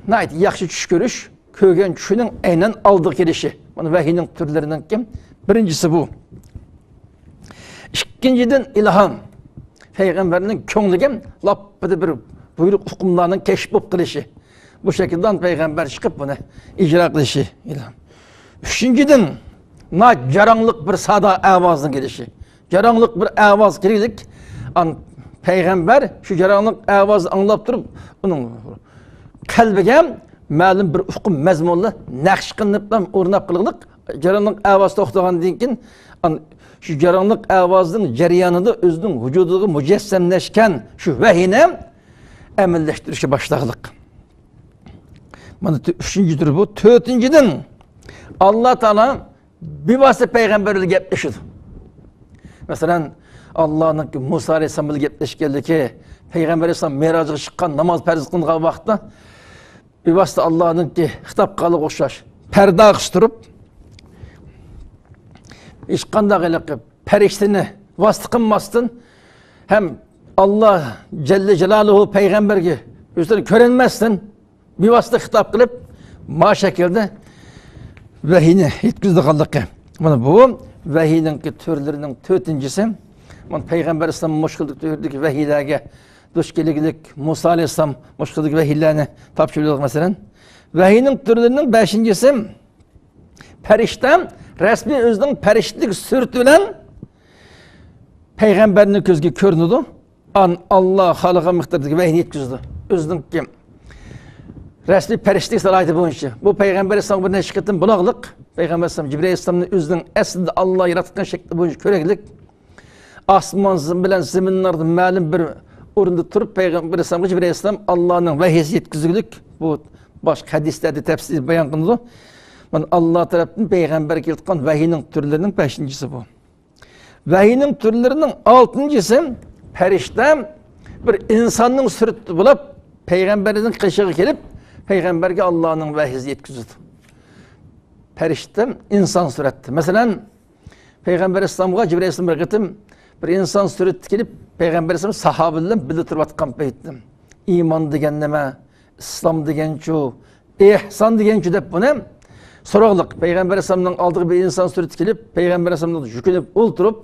ناھايىتى ياخشى چۈش كۆرۈش، كۆرگەن چۈشىنىڭ ئەينەن ئالدىغا كېلىشى. مانا ۋەھىينىڭ تۈرلىرىنىڭكى بىرىنچىسى بۇ. ئىككىنچىدىن، ئىلھام. پەيغەمبەرنىڭ كۆڭلىگە لاپپىدە بىر بۇيرۇق، ھۆكۈملەرنىڭ كەشىپ بولۇپ قېلىشى. بۇ شەكىلدە پەيغەمبەر چىقىپ بۇنى ئىجرا قىلىشى. ئىلھام. ئۈچىنچىدىن، ناھايىتى جاراڭلىق بىر سادا ئاۋازنىڭ كېلىشى. جاراڭلىق بىر ئاۋاز كىرگۈلۈك، ئان پەيغەمبەر شۇ جاراڭلىق ئاۋازنى ئاڭلاپ تۇرۇپ، ئۇنىڭ قەلبىگە مەلۇم بىر ئۇقۇم مەزمۇنلا نەقىش قىلىنىپ ئورناپ قېلىدۇ. جاراڭلىق ئاۋاز توختىغاندىن كېيىن، ئان شۇ جاراڭلىق ئاۋازنىڭ جەريانىدا ئۆزىنىڭ ۋۇجۇدىغا مۇجەسسەملەشكەن شۇ ۋەھىينى ئەمەللەشتۈرۈشكە باشلاغلىق. مانا تۆ-، ئۈچىنچى تۈرى بۇ. تۆتىنچىدىن، ئاللا تائالا بىۋاسىتە پەيغەمبەر بىلەن گەپلىشىدۇ. مەسىلەن، ئاللانىڭ مۇسا ئەلەيھىسسالام بىلەن گەپلەشكەنلىكى، پەيغەمبەر ئەلەيھىسسالام مىراجغا چىققان، ناماز پەرز قىلىنغان ۋاقىتتا بىۋاسىتە ئاللانىڭكى خىتاب قىلغانلىقىغا ئوخشاش پەردە ئارقىسى تۇرۇپ، ھېچقانداق ھېلىقى پەرىشتىنى ۋاسىتە قىلماستىن ھەم ئاللا جەللە جالالۇھۇ پەيغەمبەرگە ئۆزلىرى كۆرۈنمەستىن بىۋاسىتە خىتاب قىلىپ، ما شەكىلدە ۋەھىينى يەتكۈزىدىغانلىقى. مانا بۇ ۋەھىينىڭكى تۈرلىرىنىڭ تۆتىنچىسى. مانا پەيغەمبەر ئەلەيھىسسالام مۇشۇ خىل تۈردىكى ۋەھىيلەرگە دۇچ كېلىگلىك، مۇسا ئەلەيھىسسالام مۇشۇ خىلدىكى ۋەھىيلەرنى تاپشۇرۇۋالغان. مەسىلەن، ۋەھىينىڭ تۈرلىرىنىڭ بەشىنچىسى، پەرىشتە رەسمىي ئۆزىنىڭ پەرىشتىلىك سۈرىتى بىلەن پەيغەمبەرنىڭ كۆزىگە كۆرۈنىدۇ. ئان-، ئاللا خالىغان مىقداردىكى ۋەھىينى يەتكۈزىدۇ. ئۆزىنىڭكى رەسمىي پەرىشتىلىك سالاھىيىتى بويىچە. بۇ پەيغەمبەر ئەلەيھىسسالامغا بىر نەچچە قېتىم بولغانلىق. پەيغەمبەر ئەلەيھىسسالام جىبرىئىل ئەلەيھىسسالامنى ئۆزىنىڭ ئەسلىدە ئاللا ياراتقان شەكلى بويىچە كۆرگەنلىك. ئاسمان بىلەن زېمىننىڭ ئارىدا مەلۇم بىر ئورۇندا تۇرۇپ، پەيغەمبەر ئەلەيھىسسالامغا جىبرىئىل ئەلەيھىسسالام ئاللانىڭ ۋەھىيسى يەتكۈزگۈلۈك. بۇ باشقا ھەدىسلەردە تەپسىلىي بايان قىلىنىدۇ. مانا، ئاللا تەرەپتىن پەيغەمبەرگە كېلىدىغان ۋەھىينىڭ تۈرلىرىنىڭ بەشىنچىسى بۇ. ۋەھىينىڭ تۈرلىرىنىڭ ئالتىنچىسى، پەرىشتە بىر ئىنساننىڭ سۈرىتىدە بولۇپ، پەيغەمبەرنىڭ قېشىغا كېلىپ، پەيغەمبەرگە ئاللانىڭ ۋەھىيسى يەتكۈزىدۇ. پەرىشتە ئىنسان سۈرەتتە. مەسىلەن، پەيغەمبەر ئەلەيھىسسالامغا جىبرىئىل ئەلەيھىسسالام بىر قېتىم بىر ئىنسان سۈرىتىدە كېلىپ، پەيغەمبەر ئەلەيھىسسالام ساھابىلەر بىلەن بىللە تۇرۇۋاتقان پەيتتە، ئىمان دېگەن نېمە؟ ئىسلام دېگەنچۇ؟ ئېھسان دېگەنچۇ؟ دەپ بۇنى سوراغلىق. پەيغەمبەر ئەلەيھىسسالامنىڭ ئالدىغا بىر ئىنسان سۈرىتىدە كېلىپ، پەيغەمبەر ئەلەيھىسسالامغا يۈكۈنۈپ ئولتۇرۇپ،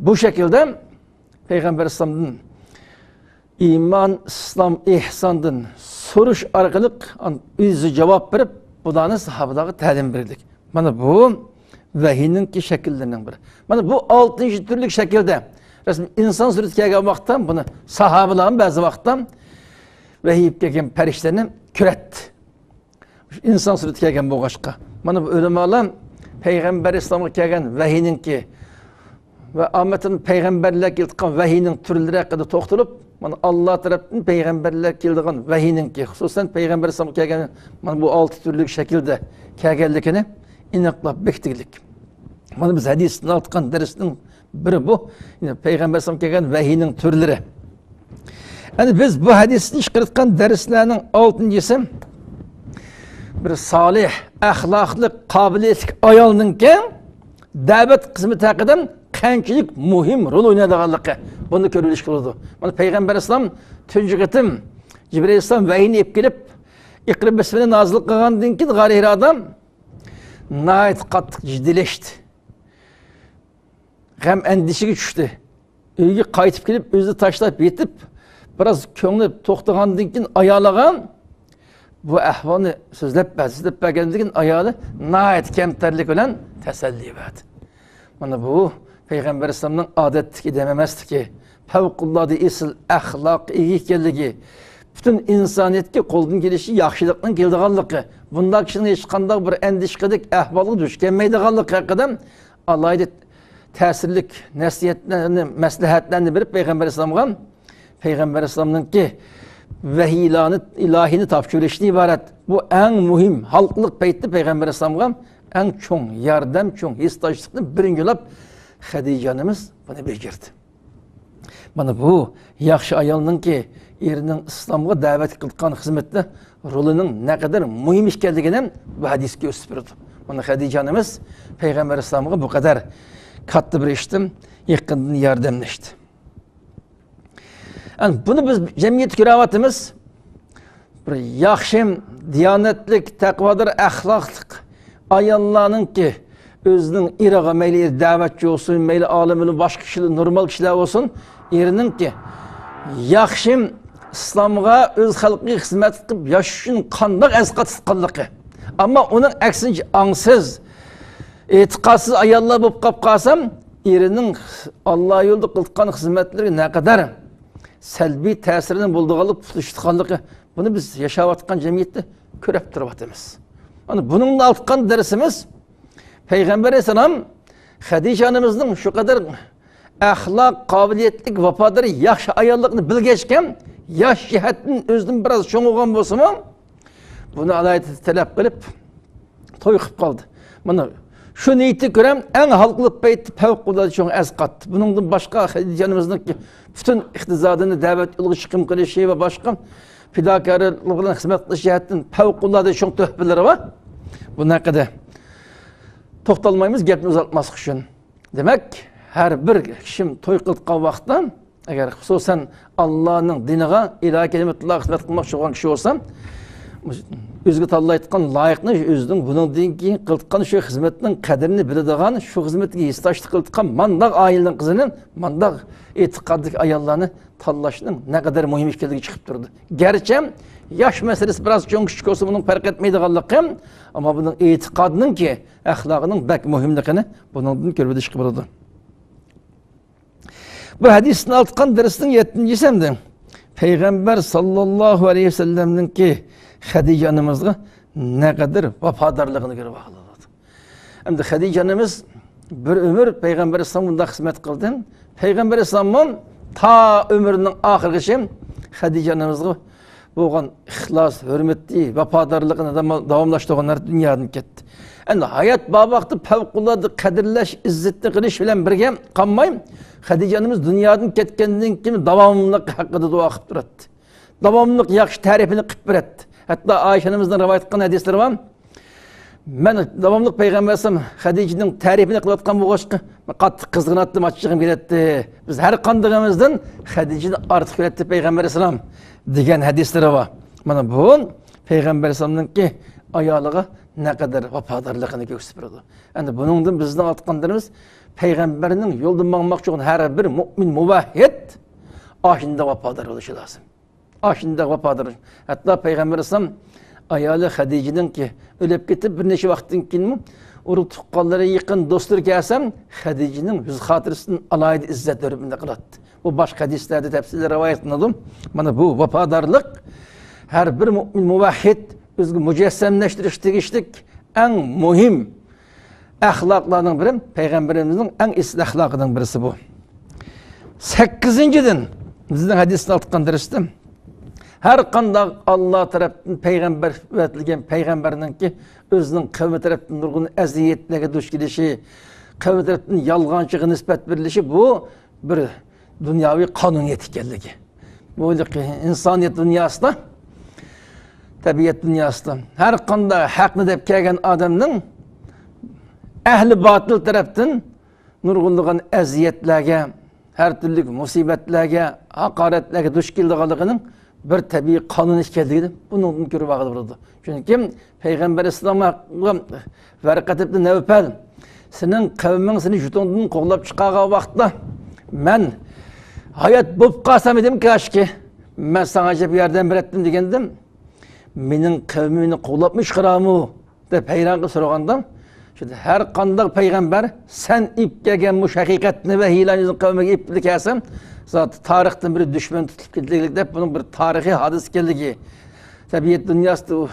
بۇ شەكىلدە پەيغەمبەر ئەلەيھىسسالامدىن ئىمان، ئىسلام، ئېھساندىن سورىشى ئارقىلىق ئۆزى جاۋاب بېرىپ، بۇلارنى ساھابىلارغا تەلىم بەردى. مانا بۇ ۋەھىينىڭكى شەكىللىرىنىڭ بىرى. مانا بۇ ئالتىنچى تۈرلۈك شەكىلدە رەسمىي ئىنسان سۈرىتى كەلگەن ۋاقىتتا، بۇنى ساھابىلار بەزى ۋاقىتتا ۋەھىي كەلگەن پەرىشتىلەرنى كۆرەتتى. ئىنسان سۈرىتى كەلگەن بولغاچقا، مانا بۇ ئۆلىمالار پەيغەمبەر ئەلەيھىسسالامغا كەلگەن ۋەھىينىڭكى ۋە ئامەتتىن پەيغەمبەرلەرگە كېلىدىغان ۋەھىينىڭ تۈرلىرى ھەققىدە توختىلىپ، مانا، ئاللا تەرەپتىن پەيغەمبەرلەرگە كېلىدىغان ۋەھىينىڭكى، خۇسۇسەن، پەيغەمبەر ئەلەيھىسسالامغا كەلگەن، مانا، بۇ ئالتە تۈرلۈك شەكىلدە كەلگەنلىكىنى ئېنىقلاپ بېكىتكىلىك. مانا، بىز ھەدىستىن ئالغان دەرسنىڭ بىرى بۇ. يەنى پەيغەمبەر ئەلەيھىسسالامغا كەلگەن ۋەھىينىڭ تۈرلىرى. ئەنە بىز بۇ ھەدىستىن چىقىرىۋاتقان دەرسلەرنىڭ ئالتىنچىسى، بىر سالىھ، ئەخلاقلىق، قابىلىيەتلىك ئايالنىڭكى دەۋەت خىزمىتى ھەققىدە قانچىلىك مۇھىم رول ئوينايدىغانلىقى، بۇنى كۆرۈۋېلىشقا بولىدۇ. مانا، پەيغەمبەر ئەلەيھىسسالام تۇنجى قېتىم جىبرىئىل ئەلەيھىسسالام ۋەھىينى ئېلىپ كېلىپ، ئىقرا بىسمىنى نازىل قىلغاندىن كېيىن، غارى ھىرادا ناھايىتى قاتتىق جىددىيلەشتى. غەم ئەندىشىگە چۈشتى. ئۆيگە قايتىپ كېلىپ، ئۆزىنى تاشلاپ يېتىپ، بىراز كۆڭلى توختىغاندىن كېيىن ئايالىغا بۇ ئەھۋالنى سۆزلەپ بەردى. سۆزلەپ بەرگەندىن كېيىن ئايالى ناھايىتى كەمتەرلىك بىلەن تەسەللى بەردى. مانا بۇ پەيغەمبەر ئەلەيھىسسالامنىڭ ئادەتتىكى ئادەم ئەمەسلىكى، پەۋقۇلئاددە ئېسىل ئەخلاققا ئىگە ئىكەنلىكى، پۈتۈن ئىنسانىيەتكە قولدىن كېلىشىچە ياخشىلىقنىڭ كېلىدىغانلىقى، بۇنداق كىشىنىڭ ھېچقانداق بىر ئەندىشە قىلىدىغان ئەھۋالغا دۇچ كەلمەيدىغانلىقى ھەققىدە ئالاھىدە تەسىرلىك نەسىھەتلەرنى، مەسلىھەتلەرنى بېرىپ پەيغەمبەر ئەلەيھىسسالامغا، پەيغەمبەر ئەلەيھىسسالامنىڭكى ۋەھىيلارنى، ئىلاھىنى تاپشۇرۇشتىن ئىبارەت بۇ ئەڭ مۇھىم ھالقىلىق پەيتتە پەيغەمبەر ئەلەيھىسسالامغا ئەڭ چوڭ ياردەم، چوڭ ھېسداشلىقنى بىرىنچى يوللاپ خەدىچە ئانىمىز بۇنى بېجىردى. مانا بۇ ياخشى ئايالنىڭكى ئېرىنىڭ ئىسلامغا دەۋەت قىلىدىغان خىزمەتتە رولىنىڭ نەقەدەر مۇھىم ئىكەنلىكىنى بۇ ھەدىس كۆرسىتىپ بېرىدۇ. مانا خەدىچە ئانىمىز پەيغەمبەر ئەلەيھىسسالامغا بۇ قەدەر كاتتا بىر ئىشتىن يېقىندىن ياردەملەشتى. ئەنە بۇنى بىز جەمئىيەتتە كۆرۈۋاتىمىز. بىر ياخشى، دىيانەتلىك، تەقۋادار، ئەخلاقلىق ئاياللارنىڭكى ئۆزىنىڭ ئېرىغا، مەيلى ئېرى دەۋەتچى بولسۇن، مەيلى ئالىم بولسۇن، باشقا كىشىلەر، نورمال كىشىلەر بولسۇن، ئېرىنىڭكى ياخشى، ئىسلامغا، ئۆز خەلقىگە خىزمەت قىلىپ ياشاش ئۈچۈن قانداق ئەسقاتقانلىقى. ئەمما ئۇنىڭ ئەكسىنچە ئاڭسىز، ئېتىقادسىز ئاياللار بولۇپ قاپ قالسام، ئېرىنىڭ ئاللا يولىدا قىلىدىغان خىزمەتلىرىگە نەقەدەر سەلبىي تەسىرىنىڭ بولىدىغانلىقى، پۇتلىشىدىغانلىقى، بۇنى بىز ياشاۋاتقان جەمئىيەتتە كۆرۈپ تۇرۇۋاتىمىز. مانا بۇنىڭدىن ئالغان دەرسىمىز، پەيغەمبەر ئەلەيھىسسالام خەدىچە ئانىمىزنىڭ شۇ قەدەر ئەخلاق، قابىلىيەتلىك، ۋاپادار، ياخشى ئاياللىقىنى بىلگەچكە، ياش جەھەتتىن ئۆزىدىن بىراز چوڭ بولغان بولسىمۇ، بۇنى ئالاھىدە تەلەپ قىلىپ، توي قىلىپ قالدى. مانا شۇ نىيىتى كۆرە ئەڭ ھالقىلىق پەيتتە پەۋقۇلئاددە چوڭ ئەسقاتتى. بۇنىڭدىن باشقا خەدىچە ئانىمىزنىڭكى پۈتۈن ئىقتىسادىنى دەۋەت يولىغا چىقىم قىلىشى ۋە باشقا پىداكارلىق بىلەن خىزمەت قىلىش جەھەتتىن پەۋقۇلئاددە چوڭ تۆھپىلىرى بار. بۇنىڭ ھەققىدە توختالمايمىز، گەپنى ئۇزارتماسلىق ئۈچۈن. دېمەك، ھەر بىر كىشى توي قىلىدىغان ۋاقىتتا، ئەگەر خۇسۇسەن ئاللانىڭ دىنىغا، ئىلاھىي كەلىمەتۇللاھقا خىزمەت قىلماقچى بولغان كىشى بولسا، ئۆزىگە تاللايدىغان لايىقنى ئۆزىنىڭ بۇنىڭدىن كېيىن قىلىدىغان شۇ خىزمەتنىڭ قەدرىنى بىلىدىغان، شۇ خىزمەتكە ھېسداشلىق قىلىدىغان مانداق ئائىلىنىڭ قىزىنى، مانداق ئېتىقادلىق ئاياللارنى تاللاشنىڭ نەقەدەر مۇھىم ئىكەنلىكى چىقىپ تۇرىدۇ. گەرچە ياش مەسىلىسى بىراز چوڭ كىچىك بولسا، بۇنىڭ پەرق ئەتمەيدىغانلىقى، ئەمما بۇنىڭ ئېتىقادنىڭكى، ئەخلاقنىڭ بەك مۇھىملىقىنى بۇنىڭدىن كۆرۈۋېلىشقا بولىدۇ. بۇ ھەدىستىن ئالغان دەرسنىڭ يەتتىنچىسى ئەمدى پەيغەمبەر ساللاللاھۇ ئەلەيھى ۋەسەللەمنىڭكى خەدىچە ئانىمىزغا نەقەدەر ۋاپادارلىقىنى كۆرۈپ باقىلىدۇ. ئەمدى خەدىچە ئانىمىز بىر ئۆمۈر پەيغەمبەر ئەلەيھىسسالامغا بۇنداق خىزمەت قىلدى. پەيغەمبەر ئەلەيھىسسالاممۇ تا ئۆمرىنىڭ ئاخىرىغىچە خەدىچە ئانىمىزغا بولغان ئىخلاس، ھۆرمىتى، ۋاپادارلىقىنى داۋام-، داۋاملاشتۇرغان، دۇنيادىن كەتتى. ئەمدى ھايات بار ۋاقتىدا پەۋقۇلئاددە قەدىرلەش، ئىززەتنى قىلىش بىلەن بىرگە قالماي، خەدىچە ئانىمىز دۇنيادىن كەتكەندىن كېيىن داۋاملىق ھەققىدە دۇئا قىلىپ تۇراتتى. داۋاملىق ياخشى تەرىپىنى قىلىپ بېرەتتى. ھەتتا ئائىشە ئانىمىزنىڭ رىۋايەت قىلغان ھەدىسلىرى بار. مەن داۋاملىق پەيغەمبەر ئەلەيھىسسالام خەدىجىنىڭ تەرىپىنى قىلىۋاتقان بولغاچقا، مەن قاتتىق قىزغىناتتىم، ئاچچىقىم كېلەتتى. بىز ھەر قاندىقىمىزدىن خەدىجىنى ئارتۇق كۆرەتتى پەيغەمبەر ئەلەيھىسسالام دېگەن ھەدىسلىرى بار. مانا بۇ پەيغەمبەر ئەلەيھىسسالامنىڭكى ئايالىغا نەقەدەر ۋاپادارلىقىنى كۆرسىتىپ بېرىدۇ. ئەمدى بۇنىڭدىن بىزنىڭ ئاڭلاتقانلىرىمىز پەيغەمبەرنىڭ يولىدا ماڭماقچى بولغان ھەر بىر مۆمىن مۇۋەھھىد ئاشۇنداق ۋاپادار بولۇشى لازىم. ئاشۇنداق ۋاپادار. ھەتتا پەيغەمبەر ئەلەيھىسسالام ئايالى خەدىجىنىڭكى ئۆلۈپ كېتىپ بىر نەچچە ۋاقىتتىن كېيىنمۇ ئۇرۇق تۇغقانلىرى، يېقىن دوستلىرى كەلسەم، خەدىجىنىڭ يۈز خاتىرىسىدىن ئالاھىدە ئىززەت ھۆرمىتىنى قىلاتتى. بۇ باشقا ھەدىسلەردە تەپسىلىي رىۋايەتلىنىدۇ. مانا بۇ ۋاپادارلىق ھەر بىر مۆمىن مۇۋەھھىد ئۆزىگە مۇجەسسەملەشتۈرۈشكە تېگىشلىك ئەڭ مۇھىم ئەخلاقلارنىڭ بىرى، پەيغەمبىرىمىزنىڭ ئەڭ ئېسىل ئەخلاقىنىڭ بىرسى بۇ. سەككىزىنچىدىن، بىزنىڭ ھەدىستىن ئالغان دەرستە، ھەر قانداق ئاللا تەرەپتىن پەيغەمبەر ئەۋەتىلگەن پەيغەمبەرنىڭكى ئۆزىنىڭ قەۋمى تەرەپتىن نۇرغۇن ئەزىيەتلەرگە دۇچ كېلىشى، قەۋمى تەرەپتىن يالغانچىغا نىسبەت بېرىلىشى، بۇ بىر دۇنياۋى قانۇنىيەت ئىكەنلىكى. بۇ ئىنسانىيەت دۇنياسىدا، تەبىئەت دۇنياسىدا ھەر قانداق ھەقنى دەپ كەلگەن ئادەمنىڭ ئەھلى باتىل تەرەپتىن نۇرغۇنلىغان ئەزىيەتلەرگە، ھەر تۈرلۈك مۇسىبەتلەرگە، ھاقارەتلەرگە دۇچ كېلىدىغانلىقىنىڭ بىر تەبىئىي قانۇن ئىكەنلىكىنى بۇنىڭدىن كۆرۈپ ئالغىلى بولىدۇ. چۈنكى پەيغەمبەر ئەلەيھىسسالام ۋەرقەت ئىبن نەۋپەل، سېنىڭ قەۋمىڭ سېنى يۇرتۇڭدىن قوغلاپ چىقارغان ۋاقىتتا، مەن ھايات بولۇپ قالسام ئىدىم، كاشكى، مەن ساڭا ئەجەب ياردەم بېرەتتىم دېگەندىم، مېنىڭ قەۋمىم مېنى قوغلاپمۇ چىقىرامۇ؟ دەپ ھەيران قېلىپ سورىغاندا، شۇ ھەر قانداق پەيغەمبەر سەن ئېلىپ كەلگەن مۇشۇ ھەقىقەتنى ۋەھىيلەرنى ئۆزىنىڭ قەۋمىگە ئېلىپ كەلسە، زادى تارىختىن بىر دۈشمەن تۇتۇپ كېتىلىدۇ دەپ، بۇنىڭ بىر تارىخىي ھادىسە ئىكەنلىكى، تەبىئەت دۇنياسىدا ئۇ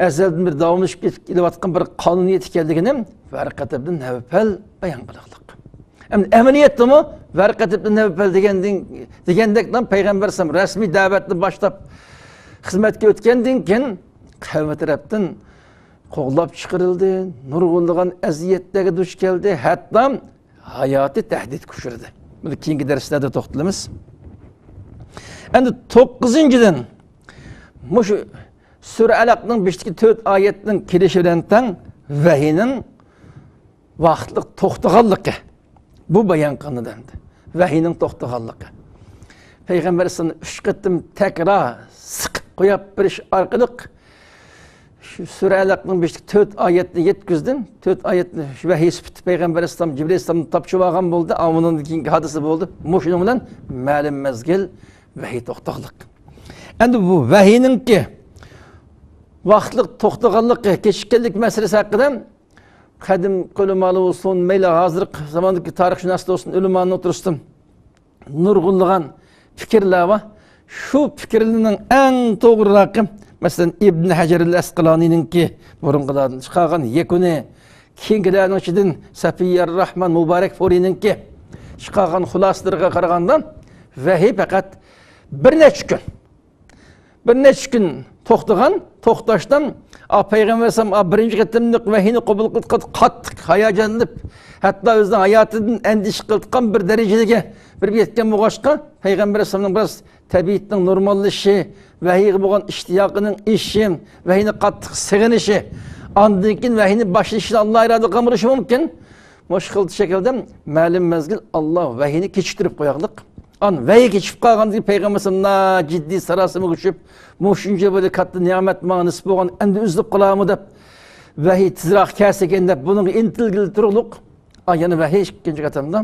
ئەزەلدىن بېرى داۋاملىشىپ كېتىپ كېلىۋاتقان بىر قانۇنىيەت ئىكەنلىكىنى ۋەرقەت ئىبن نەۋپەل بايان قىلغانلىق. ئەمدى ئەمەلىيەتتىمۇ ۋەرقەت ئىبن نەۋپەل دېگەندىن، دېگەندەك پەيغەمبەر ئەلەيھىسسالام رەسمىي دەۋەتنى باشلاپ خىزمەتكە ئۆتكەندىن كېيىن قەۋمى تەرەپتىن قوغلاپ چىقىرىلدى، نۇرغۇنلىغان ئەزىيەتلەرگە دۇچ كەلدى، ھەتتا ھاياتى تەھدىتكە ئۇچرىدى. بۇنى كېيىنكى دەرسلەردە توختىلىمىز. ئەمدى توققۇزىنچىدىن، مۇشۇ سۈرە ئەلەقنىڭ بېشىدىكى تۆت ئايەتنىڭ كېلىشى بىلەن تەڭ ۋەھىينىڭ ۋاقىتلىق توختىغانلىقى. بۇ بايان قىلىنىدۇ ئەمدى. ۋەھىينىڭ توختىغانلىقى. پەيغەمبەر ئەلەيھىسسالامنى ئۈچ قېتىم تەكرار سىقىپ قويۇپ بېرىش ئارقىلىق شۇ سۈرە ئەلەقنىڭ بېشىدىكى تۆت ئايەتنى يەتكۈزدى. تۆت ئايەتنى شۇ ۋەھىي سۈپىتى پەيغەمبەر ئەلەيھىسسالام جىبرىل ئەلەيھىسسالامنى تاپشۇرۇۋالغان بولدى. ئاۋۇنىڭدىن كېيىنكى ھادىسە بولدى. مۇشۇنىڭ بىلەن مەلۇم مەزگىل ۋەھىي توختىغانلىق. ئەمدى بۇ ۋەھىينىڭكى ۋاقىتلىق توختىغانلىقى، كېچىككەنلىك مەسىلىسى ھەققىدە قەدىم ئۆلىمالار بولسۇن، مەيلى ھازىرقى زاماندىكى تارىخشۇناسلار بولسۇن، ئۆلىمانىڭ ئوتتۇرىسىدا نۇرغۇنلىغان پىكىرلەر بار. شۇ پىكىرلەرنىڭ ئەڭ توغرىراقى، مەسىلەن، ئىبن ھەجەر ئەل ئەسقىلانىنىڭكى بۇرۇنقىلاردىن چىقارغان يەكۈنى، كېيىنكىلەرنىڭ ئىچىدىن سەفىيەر راھمان مۇبارەكپۇرىنىڭكى چىقارغان خۇلاسىلىرىغا قارىغاندا، ۋەھىي پەقەت بىر نەچچە كۈن بىر نەچچە كۈن توختىغان، توختاشتىن، ئا، پەيغەمبەر ئەلەيھىسسالام، ئا، بىرىنچى قېتىملىق ۋەھىينى قوبۇل قىلىپ قاتتىق ھاياجانلىنىپ، ھەتتا ئۆزىنىڭ ھاياتىدىن ئەندىشە قىلىدىغان بىر دەرىجىگە بېرىپ يەتكەن بولغاچقا، پەيغەمبەر ئەلەيھىسسالامنىڭ بىراز تەبىئىتىنىڭ نورماللىشىشى، ۋەھىيگە بولغان ئىشتىياقىنىڭ ئېشىشى، ۋەھىينى قاتتىق سېغىنىشى، ئاندىن كېيىن ۋەھىينى باشلىشىنى ئاللا ئىرادە قىلغان بولۇشى مۇمكىن. مۇشۇ خىل شەكىلدە مەلۇم مەزگىل ئاللا ۋەھىينى كېچىكتۈرۈپ قويغانلىق. ئان ۋەھىي كېچىكىپ قالغاندىن كېيىن پەيغەمبەر ئەلەيھىسسالام ناھايىتى جىددىي ساراسىمىغا چۈشۈپ، مۇشۇنچە بىر كاتتا نېمەت ماڭا نېسىپ بولغان، ئەمدى ئۈزۈلۈپ قالارمۇ دەپ، ۋەھىي تېزراق كەلسىكىن دەپ بۇنىڭغا ئىنتىلگىلى تۇرۇقلۇق. ئا، يەنە ۋەھىي ئىككىنچى قېتىمدا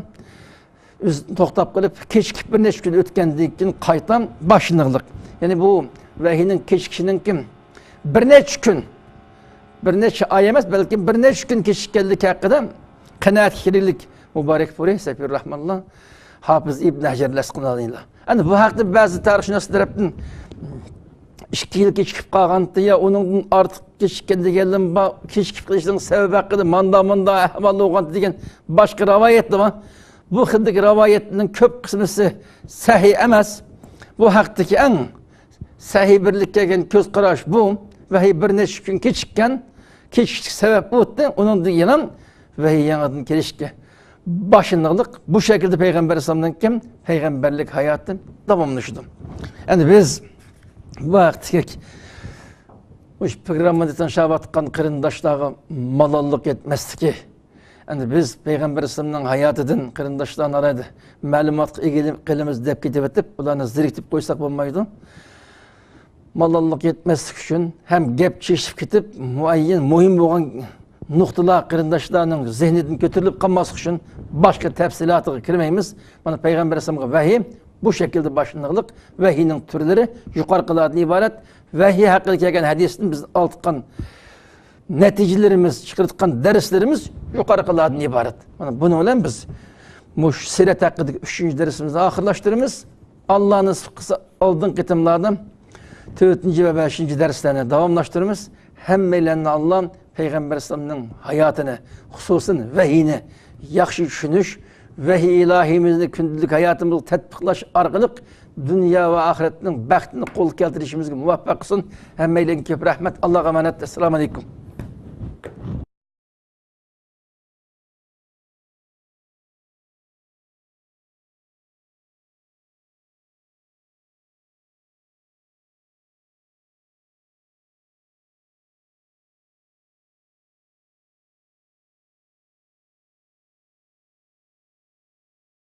ئۆز-، توختاپ قېلىپ، كېچىكىپ بىر نەچچە كۈن ئۆتكەندىن كېيىن قايتا باشلىنىغلىق. يەنى بۇ ۋەھىينىڭ كېچىكىشىنىڭكى بىر نەچچە كۈن، بىر نەچچە ئاي ئەمەس، بەلكىم بىر نەچچە كۈن كېچىككەنلىكى ھەققىدە قانائەتكە كېلىگلىك مۇبارەكپۇرى سەفىيۇر راھمانلار، ھاپىز ئىبن ھەجەر ئەسقىلانىلار. ئەنە بۇ ھەقتە بەزى تارىخشۇناسلار تەرەپتىن ئىككى يىل كېچىكىپ قالغانتى يا ئۇنىڭدىن ئارتۇق كېچىككەن دېگەنلەرمۇ بار. كېچىكىپ قېلىشنىڭ سەۋەبى ھەققىدە ماندا ماندا ئەھۋال بولغانتى دېگەن باشقا رىۋايەتلەر بار. بۇ خىلدىكى رىۋايەتنىڭ كۆپ قىسمىسى سەھىھ ئەمەس. بۇ ھەقتىكى ئەڭ سەھىھ بىرلىككە كەلگەن كۆز قاراش بۇ. ۋەھىي بىر نەچچە كۈن كېچىككەن، كېچىكىشلىك سەۋەب بولۇپتۇ. ئۇنىڭدىن كېيىن ۋەھىي يېڭىدىن كېلىشكە باشلىنىغلىق. بۇ شەكىلدە پەيغەمبەر ئەلەيھىسسالامنىڭكى پەيغەمبەرلىك ھاياتى داۋاملىشىدۇ. ئەمدى بىز بۇ ھەقتىكى مۇشۇ پروگراممىدا تىڭشاۋاتقان قېرىنداشلارغا مالاللىق يەتمەسلىكى. ئەمدى بىز پەيغەمبەر ئەلەيھىسسالامنىڭ ھاياتىدىن قېرىنداشلار نارايدى مەلۇماتقا ئىگە قىلىمىز دەپ كېتىۋېتىپ، ئۇلارنى زېرىكتۈرۈپ قويساق بولمايدۇ. مالاللىق يەتمەسلىك ئۈچۈن ھەم گەپ چېشىپ كېتىپ، مۇئەييەن مۇھىم بولغان نۇقتىلار قېرىنداشلارنىڭ زېھنىدىن كۆتۈرۈلۈپ قالماسلىقى ئۈچۈن باشقا تەپسىلاتىغا كىرمەيمىز. مانا پەيغەمبەر ئەلەيھىسسالامغا ۋەھىي بۇ شەكىلدە باشلىنىدىغانلىق. ۋەھىينىڭ تۈرلىرى يۇقىرىقىلاردىن ئىبارەت. ۋەھىي ھەققىدە كەلگەن ھەدىستىن بىز ئالتقان نەتىجىلىرىمىز، چىقىرتقان دەرسلىرىمىز يۇقىرىقىلاردىن ئىبارەت. مانا بۇنىڭ بىلەن بىز مۇشۇ سىرەت ھەققىدىكى ئۈچىنچى دەرسىمىزنى ئاخىرلاشتۇرىمىز. ئاللا نېسىپ قىلسا، ئالدىنقى قېتىملاردا تۆتىنچى ۋە بەشىنچى دەرسلەرنى داۋاملاشتۇرىمىز. ھەممەيلەننى ئاللا پەيغەمبەر ئەلەيھىسسالامنىڭ ھاياتىنى، خۇسۇسەن ۋەھىينى ياخشى چۈشىنىش، ۋەھىي ئىلاھىيىمىزنى كۈندىلىك ھاياتىمىزغا تەتبىقلاش ئارقىلىق دۇنيا ۋە ئاخىرەتنىڭ بەختىنى قولغا كەلتۈرۈشىمىزگە مۇۋەپپەق قىلسۇن. ھەممەيلەنگە كۆپ رەھمەت. ئاللاغا ئامانەت. ئەسسالامۇ ئەلەيكۇم.